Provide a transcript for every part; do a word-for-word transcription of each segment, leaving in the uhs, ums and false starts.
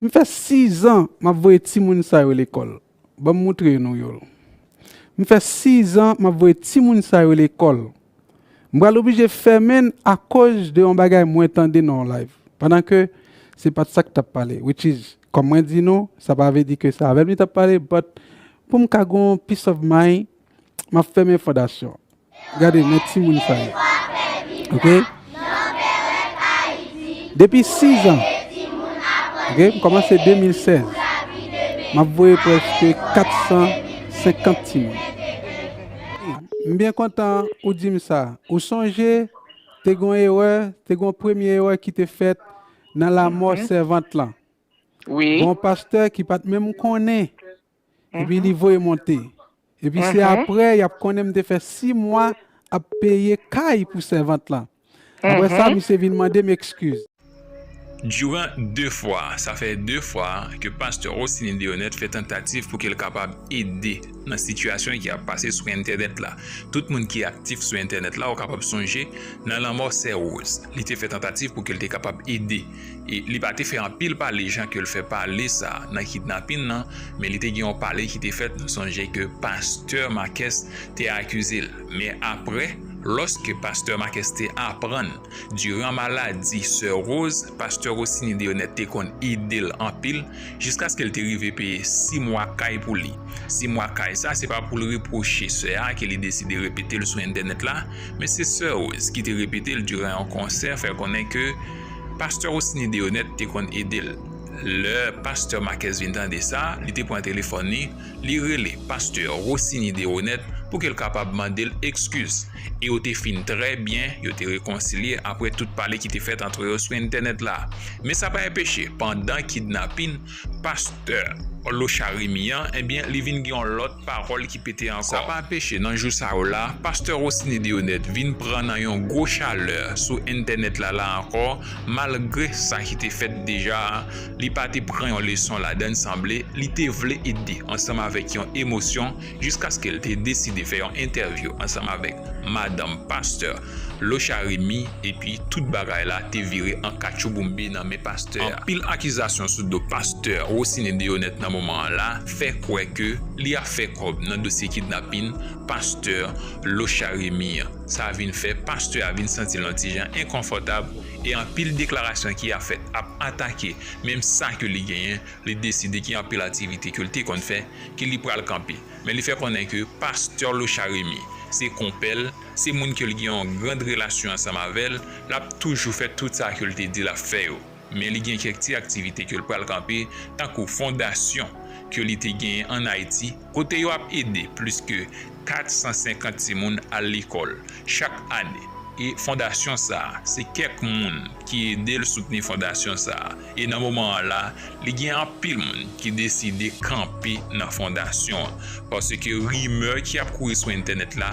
M fè sis an m ap voye timoun sa yo lekòl. Ban m moutre nou yo. M fè sis an m ap voye timoun sa yo lekòl. M pral oblije fèmen n akoz de yon bagay mwen tande nan yon live. Pandan ke se pa t sa k t ap pale. Which is, kòm mwen di nou, sa pa vle di ke se avè m li t ap pale, but pou m ka gon peace of mind, m ap fèmen fondasyon. Gade, men timoun sa yo. Ok? Depi sis an. Ok? M kòmanse de mil sèz. M ap voye prèske kat san senkant timoun. M byen kontan ou di m sa. Ou sonje, te gon erè, te gon premye erè ki te fèt nan lanmò sèvant lan. Wi. Gon pastè ki pa t menm konnen. Epi li voye monte. Epi se apre y ap konnen m te fè sis mwa ap peye kay pou sèvant lan. Apre sa, misye vin mande m ekskiz. Diran de fwa, sa fè de fwa ke pastè Rosiny Deonette fè tantativ pou ke l kapab ede nan sitiyasyon ki ap pase sou entènèt la. Tout moun ki aktif sou entènèt la, ou kapab sonje, nan lanmò Sè Rose, li te fè tantativ pou ke l te kapab ede. E li pa te fè anpil pale jan ke l fè pale sa nan kidnapin nan, men li te gen yon pale ki te fèt, nou sonje ke pastè Marques te akize l. Men apre, lòske pastè Marques te aprann, diran maladi sè Rose, pastè Rosiny Deonette te konn ede l anpil, jiskaske l te rive peye sis mwa kay pou li. Sis mwa kay sa, se pa pou l repwoche sè a ke li deside repete l sou entènèt la, men se sè Rose ki te repete l diran yon konsè, fè konnen ke pastè Rosiny Deonette te konn ede l. Lè pastè Marques vin tande sa, li te pran telefòn li, li rele pastè Rosiny Deonette pou ke l kapab mande l ekskiz. E yo te fin trè byen, yo te rekonsilye apre tout pale ki te fèt antre yo sou entènèt la. Men sa pa enpeche, pandan kidnapin pastè Locha Remy an, ebyen, li vin gen yon lòt pawòl ki pete ankò. Sa pa anpeche, nan jou sa yo la, pastè Rosiny Deonette vin pran nan yon gwo chalè sou entènèt la, la ankò, malgre sa ki te fèt deja a, li pa te pran yon leson ladan l, sanble li te vle ede ansanm avèk yon emosyon jiskaske l te deside fè yon entèvyou ansanm avèk madanm pastè Locha Remy, epi tout bagay la te vire an katchouboumbe nan men pastè a. Anpil akizasyon sou do pastè Rosiny Deonette nan moman an la fè kwè ke li ap fè kòb nan dosye kidnapin pastè Locha Remy an. Sa vin fè pastè a vin santi l yon ti jan enkonfòtab e anpil deklarasyon ki ap fèt ap atake menm sa ke li genyen, li deside gen anpil aktivite ke l te konn fè ke li pral kanpe. Men li fè konnen ke pastè Locha Remy se konpè l, se moun ke l gen yon grand relasyon ansanm avè l, l ap toujou fè tout sa ke l te di l ap fè yo. Men li gen kèk ti aktivite ke l pral kanpe, tankou fondasyon ke li te genyen ann Ayiti, kote yo ap ede plis ke kat san senkant timoun al lekòl chak ane. E fondasyon sa a, se kèk moun ki ede l soutni fondasyon sa a. E nan moman an la, li gen anpil moun ki deside kanpe nan fondasyon an. Paske rimè ki ap kouri sou entènèt la,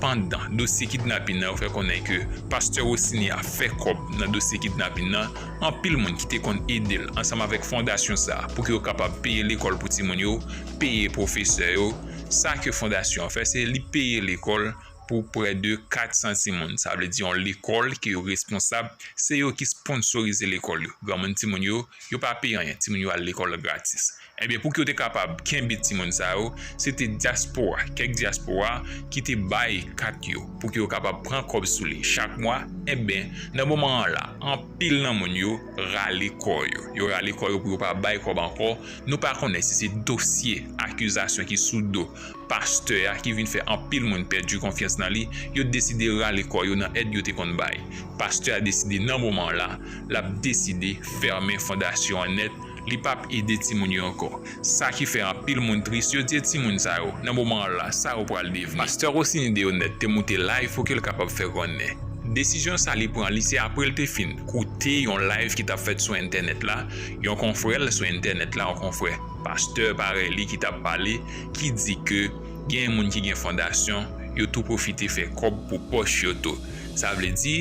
pandan dosye kidnapin nan, yo fè konnen ke pastè Rosiny ap fè kòb nan dosye kidnapin nan, anpil moun ki te konn ede l ansanm avèk fondasyon sa a pou ke yo kapab peye lekòl pou timoun yo, peye pwofesè yo. Sa ke fondasyon an fè, se li peye lekòl pou prè de kat san timoun. Sa vle di yon lekòl ke yo responsab, se yo ki sponsorize lekòl yo. Granmoun timoun yo, yo pa peye anyen, timoun yo al lekòl gratis. Ebyen, pou ke yo te kapab kenbe timoun sa yo, se te dyaspora, kèk dyaspora ki te bay kat yo pou ke yo kapab pran kòb sou li chak mwa. Ebyen, nan moman an la, anpil nan moun yo rale kò yo. Yo rale kò yo pou yo pa bay kòb ankò. Nou pa konnen si se dosye akizasyon ki sou do pastè a ki vin fè anpil moun pèdi konfyans nan li, yo deside rale kò yo nan èd yo te konn bay. Pastè a deside nan moman an la, l ap deside fèmen fondasyon an nèt, li p ap ede timoun yo ankò. Sa ki fè anpil moun tris, yo di e timoun sa yo, nan moman an la, sa yo pral devni. Pastè Rosiny Deonette te moute live pou ke l kapab fè konnen desizyon sa li pran, li se apre l te fin koute yon live ki t ap fèt sou entènèt la, yon konfrè l sou entènèt la, yon konfrè pastè parèy li ki t ap pale, ki di ke gen moun ki gen fondasyon, yo tou pwofite fè kòb pou pòch yo tou. Sa vle di,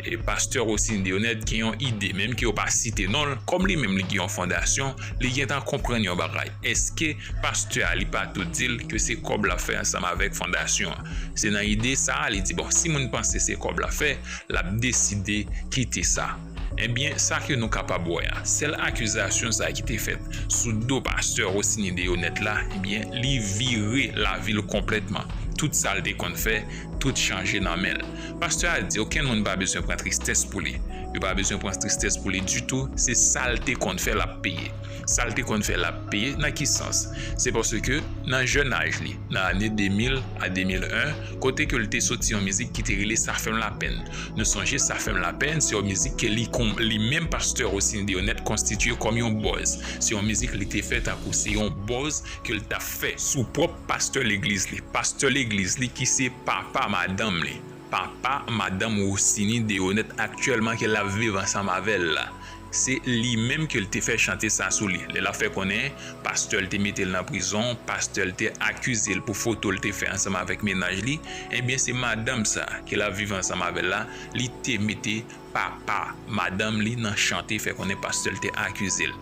e, pastè Rosiny Deonette gen yon ide, menm ke yo pa site non l, kòm li menm li gen yon fondasyon, li gentan konprann yon bagay. Èske pastè a li pa tou di l ke se kòb l ap fè ansanm avèk fondasyon an? Se nan ide sa a, li di, bon, si moun panse se kòb l ap fè, l ap deside kite sa. Ebyen, sa ke nou kapab wè a, sèl akizasyon sa ki te fèt sou do pastè Rosiny Deonette la, ebyen, li vire lavi l konplètman. Tout sa l te konn fè, tout chanje nan men l. Pastè a di, okenn moun pa bezwen pran tristès pou li. Yo pa bezwen pran tristès pou li ditou, se sa l te konn fè l ap peye. Sa l te konn fè l ap peye, nan ki sans? Se paske nan jèn aj li, nan ane de mil a de mil en, kote ke l te soti yon mizik ki te rele Sa fè m lapenn. Nou sonje Sa fè m lapenn, se yon mizik ke li kon, li menm pastè Rosiny Deonette konstitiye kòm yon buzz. Se yon mizik li te fè tankou se yon buzz ke l t ap fè sou pwòp pastè legliz li. Pastè legliz li ki se papa madanm li. Papa madanm Rosiny Deonette aktyèlman ke l ap viv ansanm avè l la. Se li menm ke l te fè chante sa sou li. Lè l ap fè konnen, pastè l te mete l nan prizon, pastè l te akize l pou foto l te fè ansanm avèk mennaj li, ebyen se madanm sa ke l ap viv ansanm avè l la, li te mete papa madanm li nan chante fè konnen pastè l te akize l.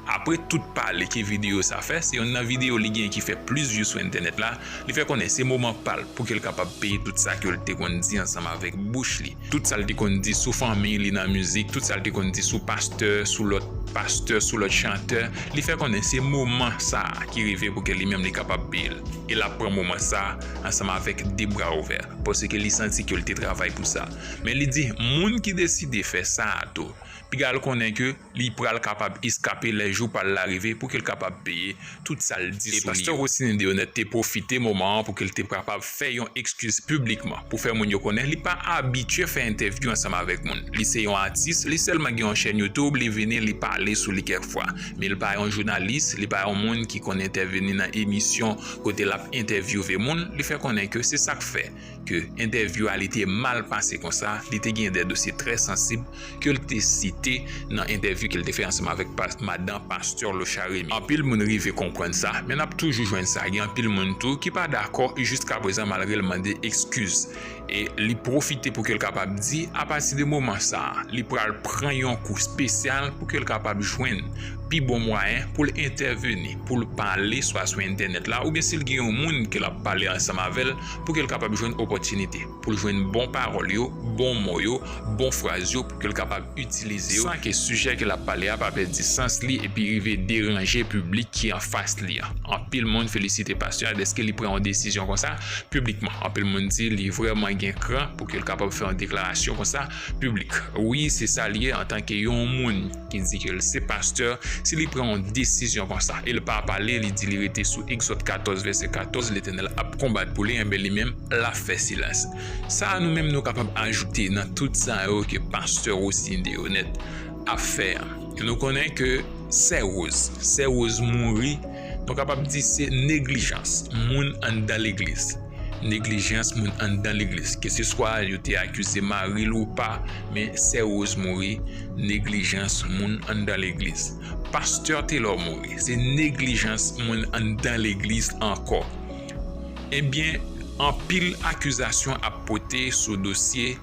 Apre tout pale ke videyo sa fè, se youn nan videyo li gen ki fè plis view sou entènèt la, li fè konnen se moman pa l pou ke l kapab peye tout sa ke l te konn di ansanm avèk bouch li. Tout sa l te konn di sou fanmi li nan mizik, tout sa l te konn di sou pastè, sou lòt pastè, sou lòt chantè, li fè konnen se moman sa a ki rive pou ke li menm li kapab peye l. E l ap pran moman sa a ansanm avèk de bra ouvè, paske li santi ke l te travay pou sa. Men li di, moun ki deside fè sa a tou, piga l konnen ke li pral kapab eskape lè jou pa l la rive pou ke l kapab peye tout sa l di sou li yo. E pastè Rosiny Deonette te pwofite moman an pou ke l te kapab fè yon ekskiz piblikman pou fè moun yo konnen li pa abitye fè entèvyou ansanm avèk moun. Li se yon atis, li sèlman gen yon chèn YouTube, li vini, li pale sou li kèk fwa. Men li pa yon jounalis, li pa yon moun ki konn entèveni nan emisyon kote l ap entèvyouve moun. Li fè konnen ke se sa k fè ke entèvyou a li te mal pase konsa, li te gen de dosye trè sansib ke l te site nan entèvyou ke l te fè ansanm avèk pas-, madan pastè Lochard Remy. Anpil moun rive konprann sa, men n ap toujou jwenn sa. Gen anpil moun tou ki pa dakò jiskaprezan malgre l mande ekskiz. E li pwofite pou ke l kapab di, apati de moman sa a, li pral pran yon kou espesyal pou ke l kapab jwenn pi bon mwayen pou l entèveni, pou l pale swa sou entènèt la, oubyen si l gen yon moun ke l ap pale ansanm avè l, pou ke l kapab jwenn opòtinite, pou l jwenn bon pawòl yo, bon mo yo, bon fraz yo, pou ke l kapab itilize yo, san ke sijè ke l ap pale a pa pèdi sans li epi rive deranje piblik ki anfas li an. Anpil moun felisite pastè a dèske li pran yon desizyon konsa piblikman. Anpil moun di li vrèman gen kran pou ke l kapab fè yon deklarasyon konsa piblik. Wi, se sa l ye antanke yon moun ki di ke l se pastè, si li pran yon desizyon konsa, e l pa pale, li di li rete sou Egzòd katòz, vèsè katòz, Letènèl ap konbat pou li, enben li menm, l ap fè silans. Sa a nou menm nou kapab ajoute nan tout sa yo ke pastè Rosiny Deonette ap fè an. Nou konnen ke Sè Rose, Sè Rose mouri, nou kapab di se neglijans moun anndan legliz. Neglijans moun anndan legliz. Keseswa yo te akize mari l ou pa, men Sè Rose mouri, neglijans moun anndan legliz. Pastè Taylor mouri, se neglijans moun anndan legliz ankò. Ebyen, anpil akizasyon ap pote sou dosye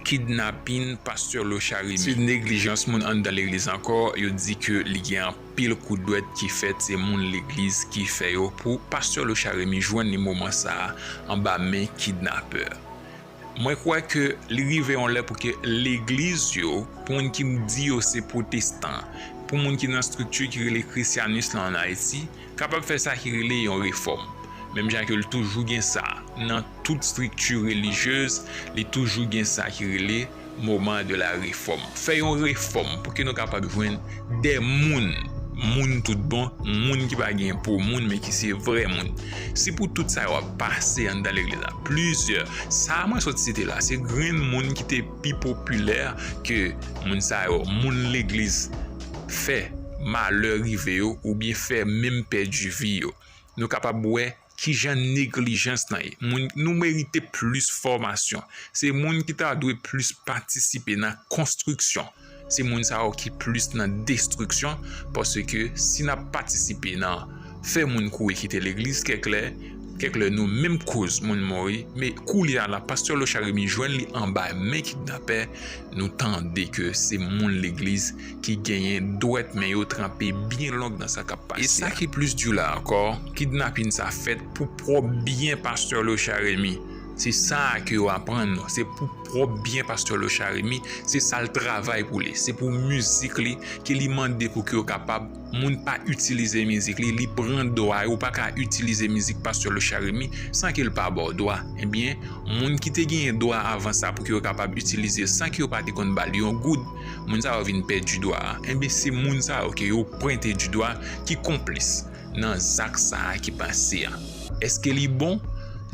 kidnapin pastè Lochard Remy. Se neglijans moun anndan legliz ankò, yo di ke li gen anpil kout dwèt ki fèt, se moun legliz ki fè yo pou pastè Lochard Remy jwenn li moman sa a anba men kidnapè. Mwen kwè ke li rive yon lè pou ke legliz yo, pou moun ki di yo se pwotestan, pou moun ki nan estrikti ki rele Christianus lan ann Ayiti, kapab fè sa ki rele yon refòm. Menm jan ke l toujou gen sa nan tout estrikti relijyez, li toujou gen sa ki rele moman de la refòm. Fè yon refòm pou ke nou kapab jwenn de moun, moun tout bon, moun ki pa gen po moun, men ki se vrè moun. Si pou tout sa yo ap pase anndan legliz la, plizyè, sa a mwen sot site la, se grenn moun ki te pi popilè ke moun sa yo, moun legliz fè malè rive yo oubyen fè menm pèdi vi yo. Nou kapab wè kijan neglijans lan ye. Moun, nou merite plis fòmasyon. Se moun ki ta dwe plis patisipe nan konstriksyon. Se moun sa yo ki plis nan destriksyon, paske si n ap patisipe nan fè moun kouri kite legliz, kèk lè, kèk lè nou menm koz moun mouri, men koulye a la, pastè Lochard Remy jwenn li anba men kidnapè, nou tande ke se moun legliz ki genyen dwèt men yo tranpe byen long nan sa k ap pase a. E sa ki plis di la ankò, kidnapin sa fèt pou pwòp byen pastè Lochard Remy. Se sa a ke yo aprann nou. Se pou pwòp byen pastè Lochard Remy, se sa l travay pou li. Se pou mizik li ke li mande pou ke yo kapab, moun pa itilize mizik li, li pran dwa yo, ou pa ka itilize mizik pastè Lochard Remy san ke l pa ba w dwa. Ebyen, moun ki te genyen dwa avan sa pou ke yo kapab itilize l san ke yo pa te konn ba l yon goud, moun sa yo vin pèdi dwa a. Ebyen, se moun sa yo ke yo pwente di dwa ki konplis nan zak sa a ki pase a. Èske li bon?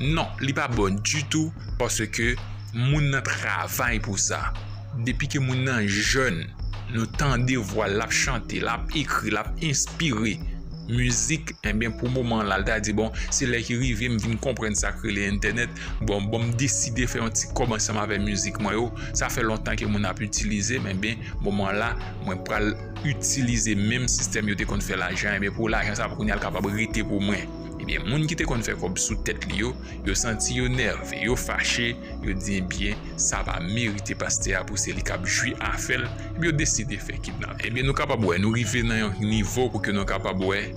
Non, li pa bon ditou, paske moun nan travay pou sa. Depi ke moun nan jèn, nou tande vwa l, l ap chante, l ap ekri, l ap enspire. Mizik, ebyen, pou moman la, l ta di, bon, se lè ki rive m vin konprann sa k rele entènèt. Bon, bon, m deside fè yon ti kòb ansanm avè mizik mwen yo. Sa fè lontan ke moun ap itilize m, ebyen, moman la, mwen pral itilize menm sistèm yo te konn fè lajan, ebyen, pou lajan sa pou kounye a l kapab rete pou mwen. Ebyen, moun ki te konn fè kòb sou tèt li yo, yo santi yo nève, yo fache, yo di, ebyen, sa pa merite pastè a pou se li k ap jwi afè l, ebyen, yo deside fè kidnap. Ebyen, nou kapab wè, nou rive nan yon nivo pou ke nou kapab wè,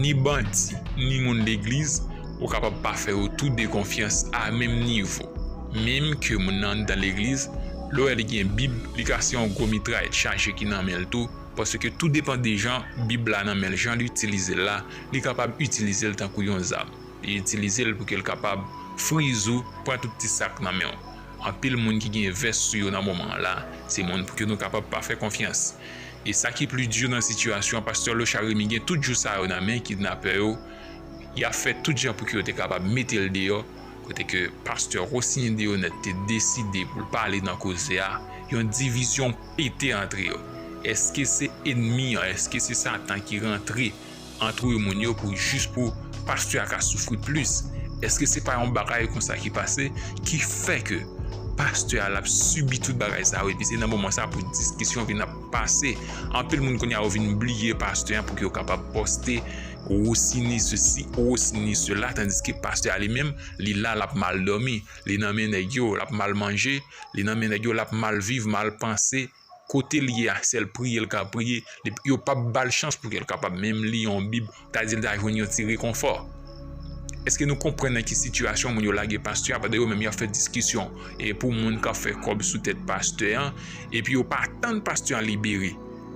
ni bandi, ni moun legliz, ou kapab pa fè yo tou de konfyans a menm nivo. Menm ke moun nan anndan legliz, lè w wè li gen Bib, li ka se yon gwo mitrayèt chaje ki nan men l tou, paske tou depann de jan Bib la nan men l, jan li itilize l la, li kapab itilize l tankou yon zam. Li itilize l pou ke l kapab friz ou, pran tout ti sa k nan men w. Anpil moun ki gen vès sou yo nan moman an la, se moun pou ke nou kapab pa fè konfyans. E sa ki pli di nan sitiyasyon an, pastè Lochard Remy gen tout jou sa yo nan men kidnapè yo. Y ap fè tout jan pou ke yo te kapab mete l deyò, kote ke pastè Rosiny Deonette te deside pou l pale nan koze a, yon divizyon pete antre yo. Èske se ènmi an, èske se Satan ki rantre antre moun yo pou jis pou pastè a ka soufri plis? Èske se pa yon bagay konsa ki pase, ki fè ke pastè a l ap sibi tout bagay sa yo, epi se nan moman sa pou diskisyon vin ap pase? Anpil moun kounye a yo vin bliye pastè a pou ke yo kapab poste Rosiny sesi, Rosiny sela, tandiske pastè a li menm, li la, l ap mal dòmi, li nan men nèg yo, l ap mal manje, li nan men nèg yo, l ap mal viv, mal panse. Kote l ye a, sèl priye l ka priye, li, yo p ap ba l chans pou ke l kapab menm li yon Bib, ta di l ta jwenn yon ti rekonfò. Èske nou konprann nan ki sitiyasyon moun yo lage pastè a, pandan yo menm y ap fè diskisyon, e pou moun k ap fè kòb sou tèt pastè an, epi yo pa tann pastè an libere?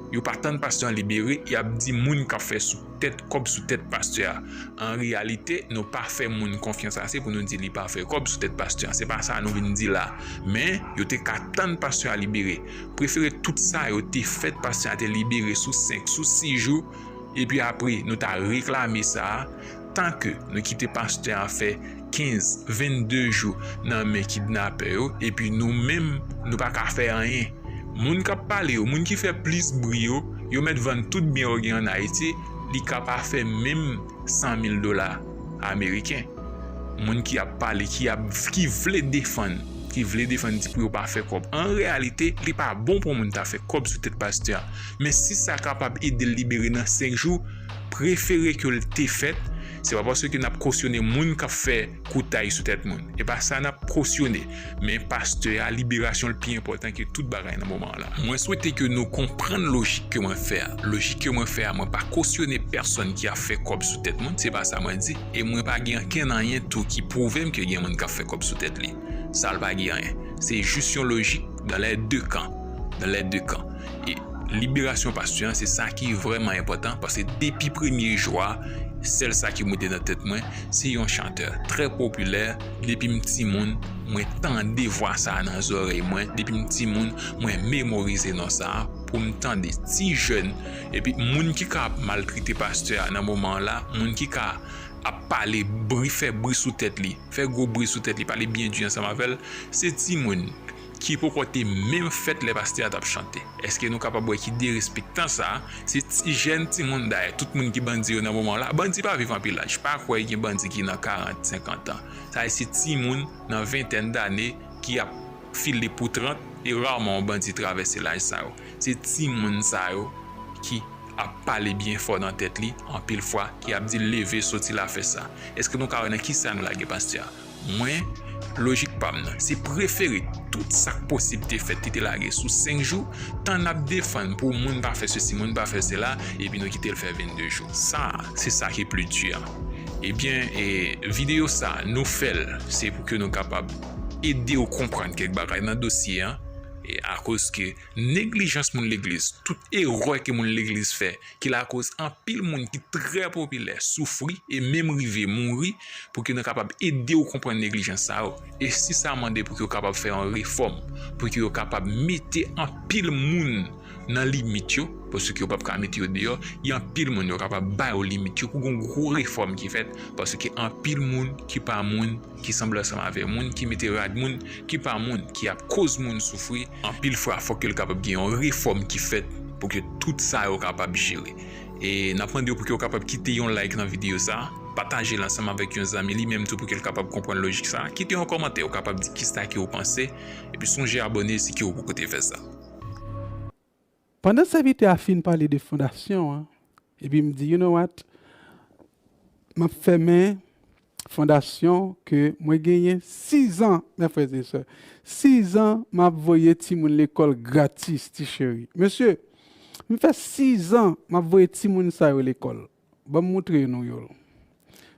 Yo pa tann pastè an libere, y ap di moun k ap fè sou tèt, kòb sou tèt pastè a. An reyalite, nou pa fè moun konfyans ase pou nou di li pa fè kòb sou tèt pastè a. Se pa sa nou vin di la. Men, yo te ka tann pastè a libere. Prefere tout sa yo te fèt, pastè a te libere sou senk, sou sis jou, epi apre, nou ta reklame sa a, tan ke nou kite pastè a fè kenz, vennde jou nan men kidnapè yo, epi nou menm, nou pa ka fè anyen. Moun k ap pale yo, moun ki fè plis bri yo, yo mèt vann tout byen yo gen ann Ayiti, li ka pa fè menm san mil dola ameriken. Moun ki ap pale, ki ap, ki vle defann, ki vle defann di pou yo pa fè kòb. An reyalite, li pa bon pou moun ta fè kòb sou tèt pastè a. Men si sa kapab ede l libere nan senk jou, prefere ke l te fèt. Se pa paske n ap kosyone moun k ap fè koutay sou tèt moun. E pa sa n ap kosyone. Men pastè a, liberasyon l pi enpòtan ke tout bagay nan moman an la. Mwen swete ke nou konprann lojik ke mwen fè a. Lojik ke mwen fè a, mwen pa kosyone pèsonn ki ap fè kòb sou tèt moun, se pa sa mwen di. E mwen pa gen ankenn anyen tou ki pwouve m ke gen moun k ap fè kòb sou tèt li. Sa l pa gen anyen. Se jis yon lojik dans les deux camps. Dans les deux camps. E liberasyon pastè an, se sa ki vrèman enpòtan, paske depi premye jou a, sèl sa ki moute nan tèt mwen, se yon chantè trè popilè. Depi m timoun, mwen tande vwa sa a nan zòrèy mwen. Depi m timoun, mwen memorize non sa a pou m tande. Ti jèn, epi moun ki ka ap maltrete pastè a nan moman an la, moun ki ka ap pale bri, fè bri sou tèt li, fè gwo bri sou tèt li, pale byen di ansanm avè l, se timoun ki poko te menm fèt lè pastè a t ap chante. Èske nou kapab wè ki derespektan sa a? Se ti jèn timoun, dayè, tout moun ki bandi yo nan moman la, bandi pa viv anpil laj. Pa kwè gen bandi ki nan karant, senkant an. Sa se timoun nan ventèn dane ki ap file pou trant, e raman yon bandi travèse laj sa yo. Se timoun sa yo ki ap pale byen fò nan tèt li, anpil fwa, ki ap di l leve, soti la, fè sa. Èske nou ka wè nan kisa nou lage pastè a? Mwen, lojik pa m nan, se prefere tout sa k posib te fèt, ki te lage sou senk jou, tan n ap defann pou moun pa fè sesi, moun pa fè sela, epi nou kite l fè vennde jou. Sa, se sa ki pli di a. Ebyen, e, videyo sa, nou fè l, se pou ke nou kapab ede w konprann kèk bagay nan dosye an, e, akoz ke neglijans moun legliz, tout erè ke moun legliz fè, ki lakoz anpil moun ki trè popilè soufri e menm rive mouri, pou ke nou kapab ede w konprann neglijans sa yo. E si sa mande pou ke yo kapab fè yon refòm, pou ke yo kapab mete anpil moun nan limit yo, paske yo p ap ka mete yo deyò, gen anpil moun yo kapab ba yo limit yo pou gen yon gwo refòm ki fèt, paske anpil moun ki pa moun, ki sanble ansanm avè moun, ki mete rad moun, ki pa moun, ki ap koz moun soufri, anpil fwa fòk ke l kapab gen yon refòm ki fèt pou ke tout sa yo kapab jere. E n ap mande w pou ke w kapab kite yon like nan videyo sa, pataje l ansanm avèk yon zanmi li menm tou pou ke l kapab konprann lojik sa, kite yon kòmantè, ou kapab di kisa ke w panse, epi sonje abòne si ke w poko te fè sa. Pandan sèvitè a fin pale de fondasyon an, epi m di, "You know what? M ap fèmen fondasyon ke mwen genyen sis an, mè frè e sè. Sis an, m ap voye timoun lekòl gratis, ti cheri." Mesye, m fè sis an, m ap voye timoun sa yo lekòl. Ban m moutre nou yo.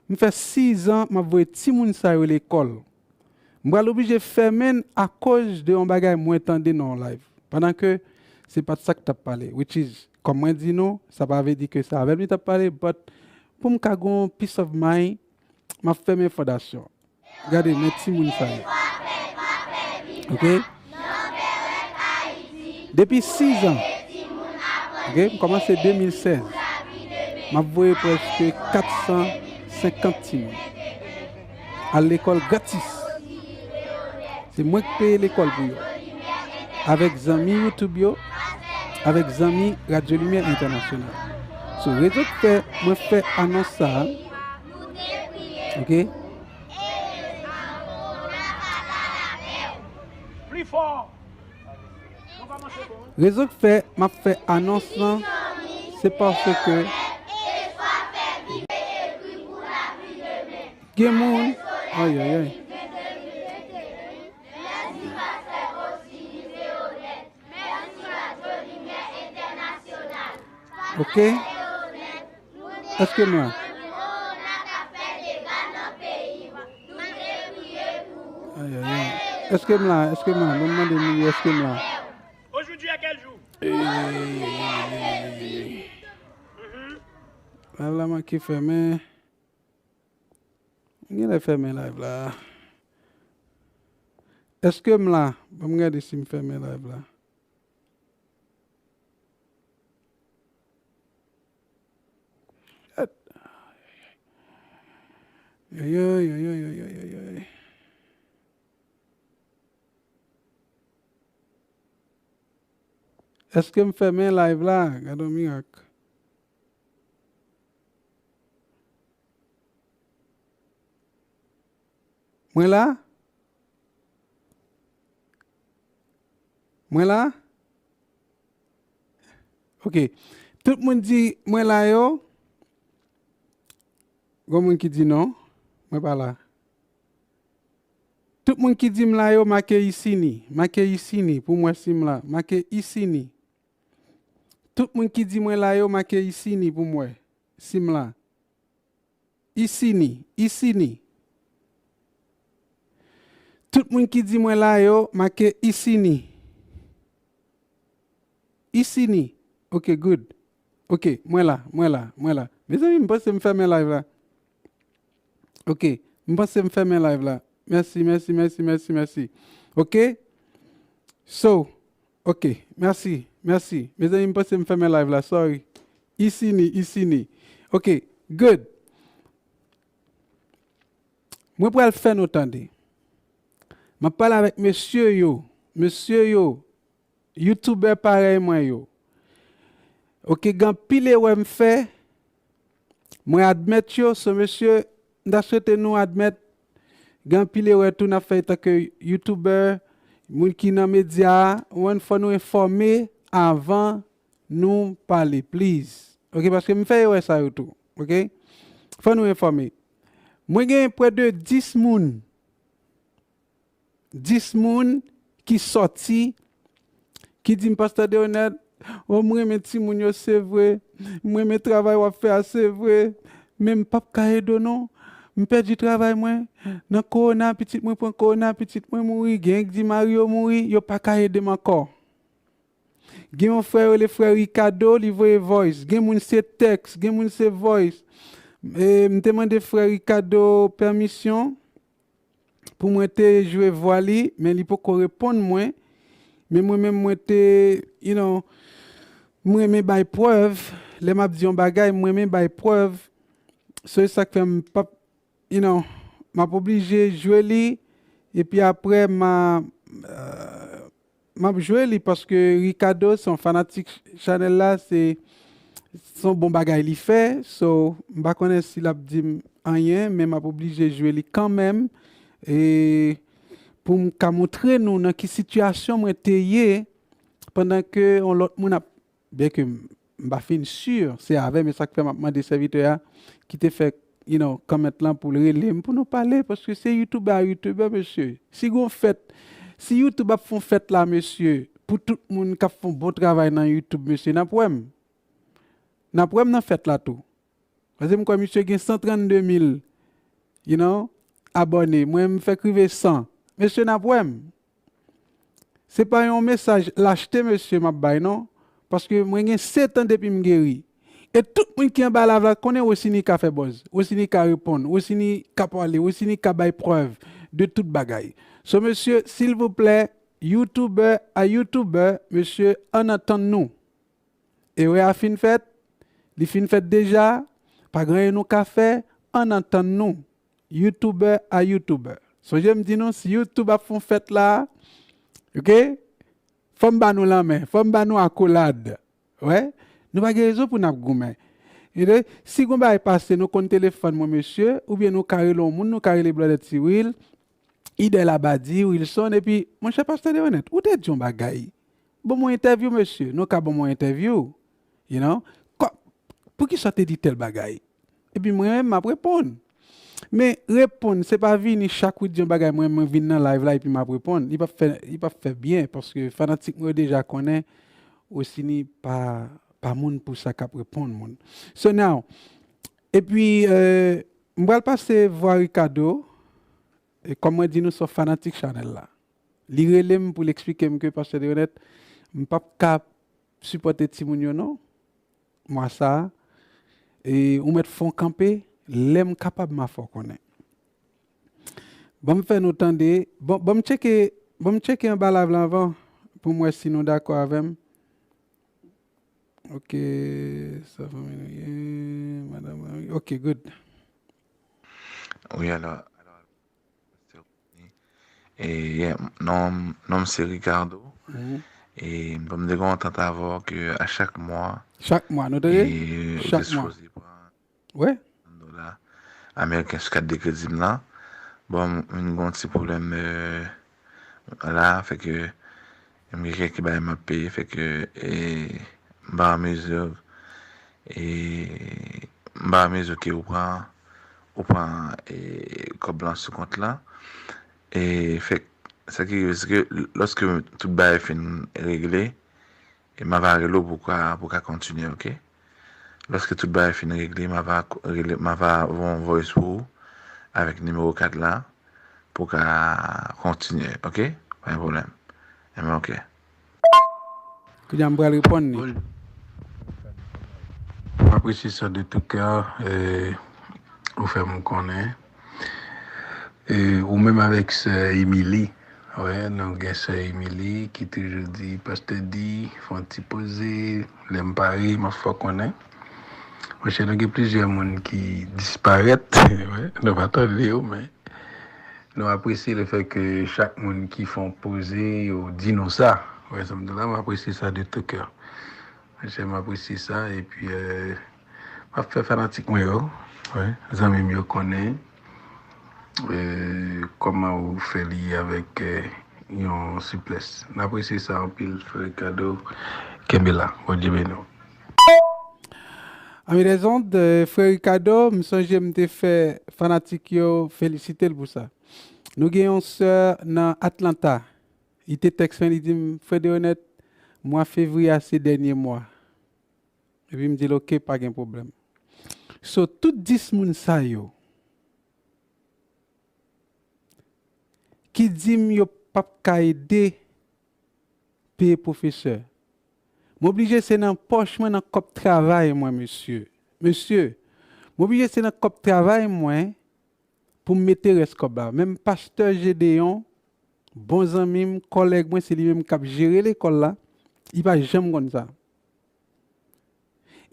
M fè sis an, m ap voye timoun sa yo lekòl. M pral oblije fèmen l akoz de yon bagay mwen tande nan yon live. Pandan ke se pa t sa k t ap pale. Which is, kòm mwen di nou, sa pa vle di ke se avè m li t ap pale, but pou m ka gon peace of mind, m ap fèmen fondasyon. Gade, men timoun sa yo. Ok? Depi sis an, ok, m kòmanse de mil sèz, m ap voye prèske kat san senkant timoun al lekòl gratis. Se mwen k peye lekòl pou yo. Avèk zanmi YouTube yo, avèk zanmi Radyo Limyè Entènasyonal. So, rezon k fè mwen fè anons sa a, ok? Rezon k fè m ap fè anons lan, se paske gen moun, ayayay. Ok? Èske m la? Ayayay. Èske m la? Èske m la? Mwen mande moun yo, èske m la? Aujourd'hui est quel jour? Live la manke fèmen. M genlè fèmen live la. Èske m la? Ban m gade si m fèmen live la. Ayayay, ayayay, ayayay. Èske m fèmen live la? Gade yon mirak. Mwen la? Mwen la? Ok. Tout moun di mwen la yo? Gon moun ki di non, mwen pa la. Tout moun ki di m la yo, make isini. Make isini pou m wè si m la. Make isini. Tout moun ki di mwen la yo, make isini pou m wè si m la. Isini, isini. Tout moun ki di mwen la yo, make isini. Isini. Ok, good. Ok, mwen la, mwen la, mwen la. Mezanmi, m panse m fèmen live la. Ok, m panse m fèmen live la. Mèsi, mèsi, mèsi, mèsi, mèsi. Ok? So, ok, mèsi, mèsi. Mezanmi, m panse m fèmen live la, sorry. Isini, isini. Ok, good. Mwen pral fè nou tande. M ap pale avèk mesye yo, mesye yo, youtubè parèy mwen yo. Ok, gen anpil erè m fè, mwen admèt yo, so mesye, m ta swete nou admèt, gen anpil erè tou n ap fè tanke youtubè, moun ki nan medya a, ou konprann, fò nou enfòme avan nou pale, please. Ok, paske m fè erè sa yo tou, ok? Fò nou enfòme. Mwen gen prè de dis moun, dis moun ki sòti, ki di m, "Pastè Deronel, o, m renmen timoun yo, se vre. M renmen travay w ap fè a, se vre. Men m p ap ka ede w non, M pèdi travay mwen, nan kowona, pitit mwen pran kowona, pitit mwen mouri, gen ki di mari yo mouri, yo pa ka ede m ankò. Gen yon frè yo rele frè Ricardo, li voye voice. Gen moun se tèks, gen moun se voice. E, m te mande frè Ricardo pèmisyon pou mwen te jwe vwa li, men li poko reponn mwen. Men mwen menm mwen te, you know, m renmen bay prèv. Lè m ap di yon bagay, m renmen bay prèv. So, e sa k fè m p ap, you know, m ap oblije jwe li. Epi apre, m a, euh, m ap jwe li paske Ricardo se yon fanatik chanèl la, se, se yon bon bagay li fè. So, m pa konnen si l ap di m anyen, men m ap oblije jwe li kanmenm. E pou m ka montre nou nan ki sitiyasyon mwen te ye pandan ke yon lòt moun ap, byen ke m, m pa fin si se avè m, e sa k fè m ap mande sèvitè a ki te fè, you know, comment lan pou l rele m, pou nou pale, paske se YouTuber a YouTuber, mesye. Si gon fèt, si YouTube ap fè yon fèt la, mesye, pou tout moun k ap fè yon bon travay nan YouTube, mesye, n ap wè m. N ap wè m nan fèt la tou. Paske m kwè misye gen san trannde mil, you know, abòne. Mwen, m fèk rive san. Mesye, n ap wè m. Se pa yon mesaj lachte, mesye, m ap bay, non. Paske mwen gen sèt an depi m geri. E tout moun ki anba live la konnen Rosinica fè buzz. Rosinica reponn. Rosinica pale. Rosinica bay prèv de tout bagay. So, mesye, silvouplè, YouTuber a YouTuber, mesye, ann antann nou. Erè a fin fèt, li fin fèt deja, pa gen anyen nou ka fè, ann antann nou. YouTuber a YouTuber. Sonje m di nou, si YouTube ap fè yon fèt la, ok? Fò m ba nou lanmen, fò m ba nou akolad. Wè? Nou pa gen rezon pou n ap goumen. Ede, si gon bagay pase, nou konn telefòn mwen, mesye, oubyen nou ka rele yon moun, nou ka rele Blòdè Tiwil, Idè Labadi, Wilson, epi, monchè Pastè Deronette, ou te di yon bagay. Ban m yon entèvyou, mesye. Nou ka ban m yon entèvyou. You know? Kò-, poukisa w te di tèl bagay? Epi mwen menm, m ap reponn. Men reponn, se pa vini chak ou di yon bagay, mwen, mwen vin nan live la epi m ap reponn. Li p ap fè, li p ap fè byen, paske fanatik mwen yo deja konnen Rosini pa, pa moun pou sa k ap reponn moun. So now, epi, euh, m pral pase vwa Ricardo, e kòm mwen di nou, se yon fanatik chanèl la. Li rele m pou l eksplike m ke, Pastè Deronette, m p ap ka sipòte timoun yo non, mwa sa a. E ou mèt fè w kanpe, lè m kapab, m a fè w konnen. Ban m fè nou tande, ban, ban m tcheke, ban m tcheke anba live la anvan, pou m wè si nou dakò avè m. Ok, sa fanmi nou ye, madanm, ok, good. Wi, alò, alò, E, yeah, non, non m se Ricardo. Mhm. E m te gen yon antant avè w ke a chak mwa, chak mwa, nou tande? E, ou te sipoze pran wi, san dola ameriken sou kat de kredi m nan. Bon, m vin gen yon ti pwoblèm, euh, la, fè ke m gen kèk bagay m ap peye, fè ke, e, m pa an mezi, e, m pa an mezi ke ou pran, ou pran, e, kòb lan sou kont lan. E fèk, sa ki rive, se ke lòske tout bagay fin regle, e m ava rele w pou ka, pou ka kontinye, ok? Lòske tout bagay fin regle, m ava k-, rele, m ava voye yon voice pou ou avèk nimewo kat la pou ka kontinye, ok? Pa gen pwoblèm. Enben, ok. Kounye a m pral reponn li. Bonjou. M apresye sa de tout kè, e, ou fè m konnen. E, ou menm avèk sè Emily. Wè, nou gen sè Emily ki toujou di, Pastè D, fè yon ti poze, lè m pare, m ap fè w konnen. Monchè, nou gen plizyè moun ki disparèt, wè, nou pa tande yo, men nou apresye lefèt ke chak moun ki fè yon poze, yo di nou sa. Wè, sa m di la, m apresye sa de tout kè. Monchè, m apresye sa, epi, euh, m ap fè fanatik mwen yo, wè, zanmi m yo konnen, euh, kòman ou fè li avèk, euh, yon siplès. M apresye sa anpil, frè Ricardo. Kenbe la, Bondye beni w. Ami des ondes, euh, frè Ricardo, m sonje m te fè fanatik yo felisite l pou sa. Nou gen yon sè nan Atlanta. Li te tèks mwen, li di m, Frè Deronette, mwa fevriye a se dènye mwa. Epi m di l, oke, pa gen pwoblèm. So, tout dis moun sa yo, ki di m yo p ap ka ede peye pwofesè. M oblije se nan pòch mwen, nan kòb travay mwen, mesye. Mesye, m oblije se nan kòb travay mwen pou m mete rès kòb la. Menm pastè Gedeon, bon zanmi m, kòlèg mwen, se li menm k ap jere lekòl la, li pa janm konn sa.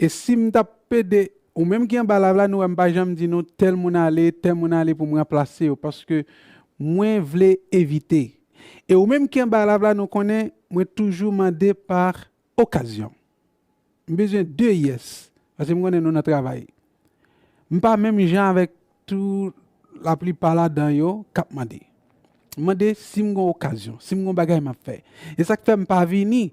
E si m t ap pede, ou menm ki anba live la, nou wè m pa janm di nou tèl moun ale, tèl moun ale pou m ranplase yo, paske mwen vle evite. E ou menm ki anba live la, nou konnen mwen toujou mande pa okazyon. M bezwen de yes, paske m konnen nou nan travay. M pa menm jan avèk tou laplipa ladan yo k ap mande. M mande si m gon okazyon, si m gon bagay m ap fè. E sa k fè m pa vini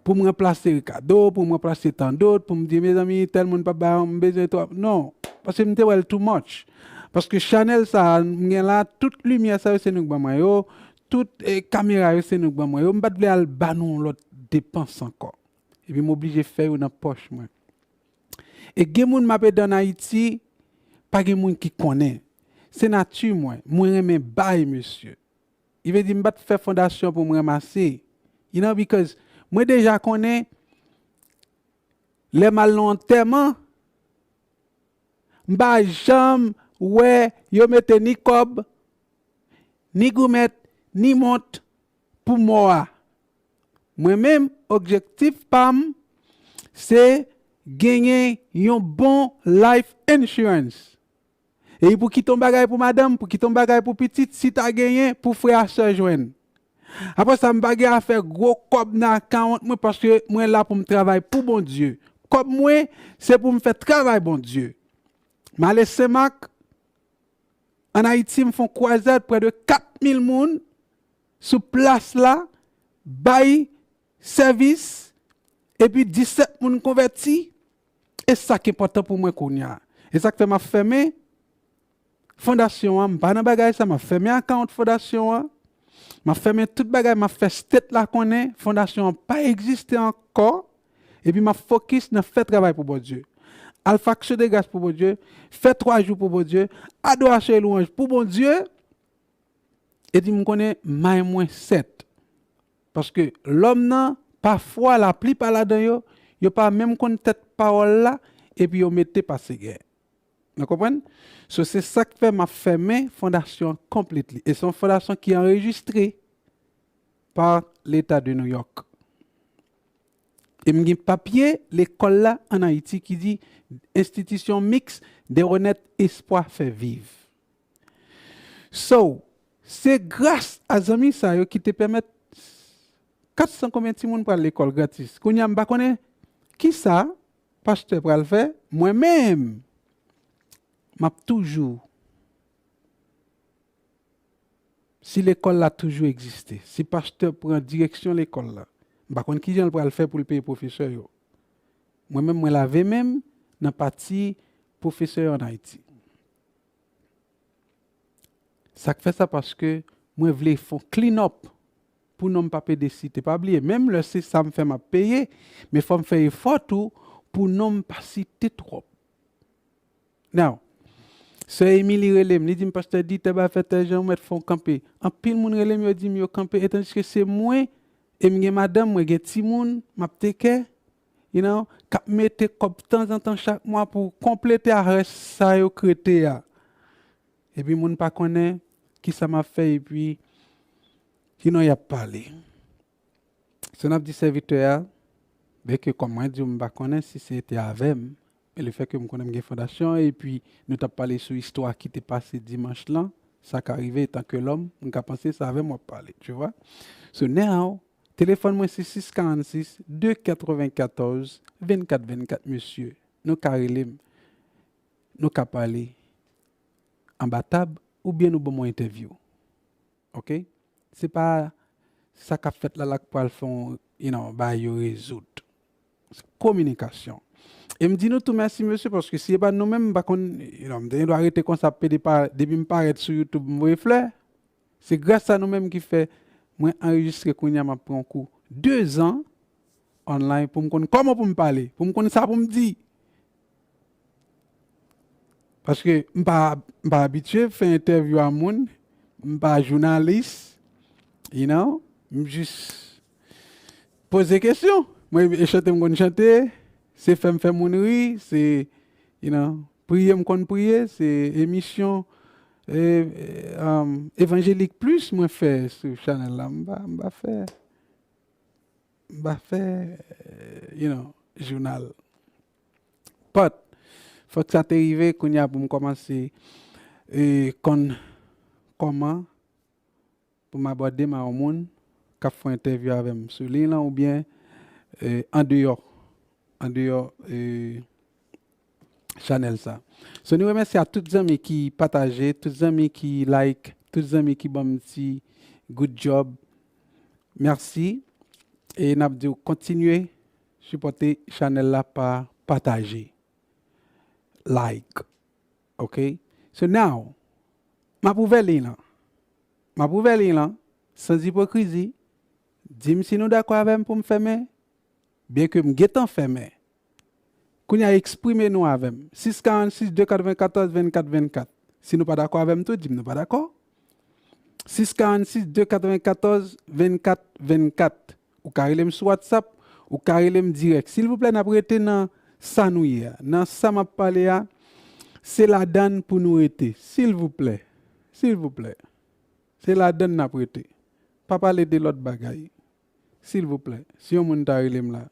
pou m ranplase Ricardo, pou m ranplase Tandot, pou m di, mezanmi, tèl moun p ap bay, m bezwen twòp. Non, paske m te wè l too much. Paske chanèl sa a m gen la, tout limyè sa yo se nou k ban mwen yo, tout eh, kamera yo se nou k ban mwen yo. M pa t vle al ba nou yon lòt depans ankò. Epi m oblije fè yo nan pòch mwen. E gen moun m ap ede ann Ayiti, pa gen moun ki konnen. Se nati mwen. Mwen renmen bay, mesye. Li vle di m pa t fè fondasyon pou m ranmase. You know, because mwen deja konnen lè m al nan antèman, m pa janm wè yo mete ni kòb, ni goumèt, ni mont pou mò a. Mwen menm, objektif pa m, se genyen yon bon life insurance. E pou kite yon bagay pou madanm, pou kite yon bagay pou pitit, si ta genyen, pou frè a sè jwenn. Apre sa, m pa gen afè gwo kòb nan akawont mwen paske mwen la pou m travay pou Bondye. Kòb mwen, se pou m fè travay Bondye. M ale Senmak, ann Ayiti, m fè yon kwazad prè de kat mil moun sou plas la, bay sèvis, epi disèt moun konvèti. E sa k enpòtan pou mwen kounye a. E sa k fè m ap fèmen fondasyon an. M pa nan bagay sa, m ap fèmen akawont fondasyon an. M ap fèmen tout bagay, m ap fè state la konnen fondasyon an pa egziste ankò. Epi m ap fokis nan fè travay pou Bondye. Al fè aksyon de gras pou Bondye, fè twa jou pou Bondye, adorasyon e lwanj pou Bondye. E di m konnen may mwen sèt. Paske lòm nan, pafwa, laplipa ladan yo, yo pa menm konn tèt pawòl la, epi yo mete pase gè. Nou konprann? So, se sa k fè m ap fèmen fondasyon an completely. E se yon fondasyon ki anrejistre pa Leta de New York. E m gen papye lekòl la ann Ayiti ki di Institution Mixte de Renaître Espoir Fait Vivre. So, se gras a zanmi sa yo ki te pèmèt kat san konbyen timoun pral lekòl gratis. Kounye a, m pa konnen kisa pastè pral fè, mwen menm, m ap toujou, si lekòl la toujou egziste, si pastè pran direksyon lekòl la, m pa konn kijan l pral fè pou l peye pwofesè yo. Mwen menm, mwen lave men m nan pati pwofesè yo ann Ayiti. Sa k fè sa? Paske mwen vle fè yon clean up pou non m pa pede site. Pa bliye, menm lè se sa m fè m ap peye, men fò m fè efò tou pou non m pa site twòp. Now, sè Emily rele m, li di m, pastè, di tèl bagay, fè tèl jan, ou mèt fè yon kanpe. Anpil moun rele m, yo di m yo kanpe, etandiske se mwen, e m gen madanm, mwen gen timoun, m ap take care, you know, k ap mete kòb tanzantan chak mwa pou konplete a rès sa yo k rete a. Epi moun pa konnen kisa m ap fè, epi, you know, y ap pale. So n ap di sèvitè a, byenke kòm mwen di w, m pa konnen si se te avè m, men lefètke m konnen m gen fondasyon, epi nou t ap pale sou istwa ki te pase dimanch lan, sa ka rive etanke lòm, m ka panse se avè m w ap pale, tu vois. So now, telefòn mwen se sis karant sis, de katrevennkatorz, vennkat vennkat, mesye. Nou ka rele m, nou ka pale anba tab, oubyen nou ban m yon entèvyou. Ok? Se pa sa k ap fèt la la k pral fè yon, you know, bagay yo rezoud. Se kominikasyon. E m di nou tou mèsi, mesye, paske si se pa nou menm, m pa konn, you know, m te gen dwa rete konsa, pede pa, depi m parèt sou YouTube, m voye flè. Se gras a nou menm ki fè mwen anrejistre kounye a, m ap pran yon kou de zan online pou m konn kòman pou m pale, pou m konn sa pou m di. Paske m pa, m pa abitye fè entèvyou a moun, m pa jounalis, you know, m jis poze kesyon. Mwen, e chante m konn chante, se fè m fè moun ri, se, you know, priye m konn priye, se emisyon e, e, um, evanjelik plis mwen fè sou chanèl la. M pa, m pa fè, m pa fè, you know, jounal. But, fòk sa te rive, kounye a pou m kòmanse e, konn kòman pou m abòde m a yon moun k ap fè entèvyou avè m sou liy lan oubyen e, andeyò, andeyò e, chanèl sa. So, nou remèsye a tout zanmi ki pataje, tout zanmi ki like, tout zanmi ki ban m ti good job. Mèsi. E n ap di w kontinye sipòte chanèl la pa pataje, like. Ok? So now, m ap ouvè liy lan. M ap ouvè liy lan, san ipokrizi. Di m si nou dakò avè m pou m fèmen, byenke m gentan fèmen. Kounye a, eksprime nou avè m. Sis karannsis de katrevenkatòz vennkat vennkat. Si nou pa dakò avè m tou, di m nou pa dakò. Sis karannsis de katrevenkatòz vennkat vennkat. Ou ka rele m sou WhatsApp, ou ka rele m dirèk. Silvouplè, n ap rete nan sa nou ye a. Nan sa m ap pale a, se ladan l pou nou rete. Silvouplè. Silvouplè. Se ladan l n ap rete. Pa pale de lòt bagay. Silvouplè. Si yon moun ta rele m la.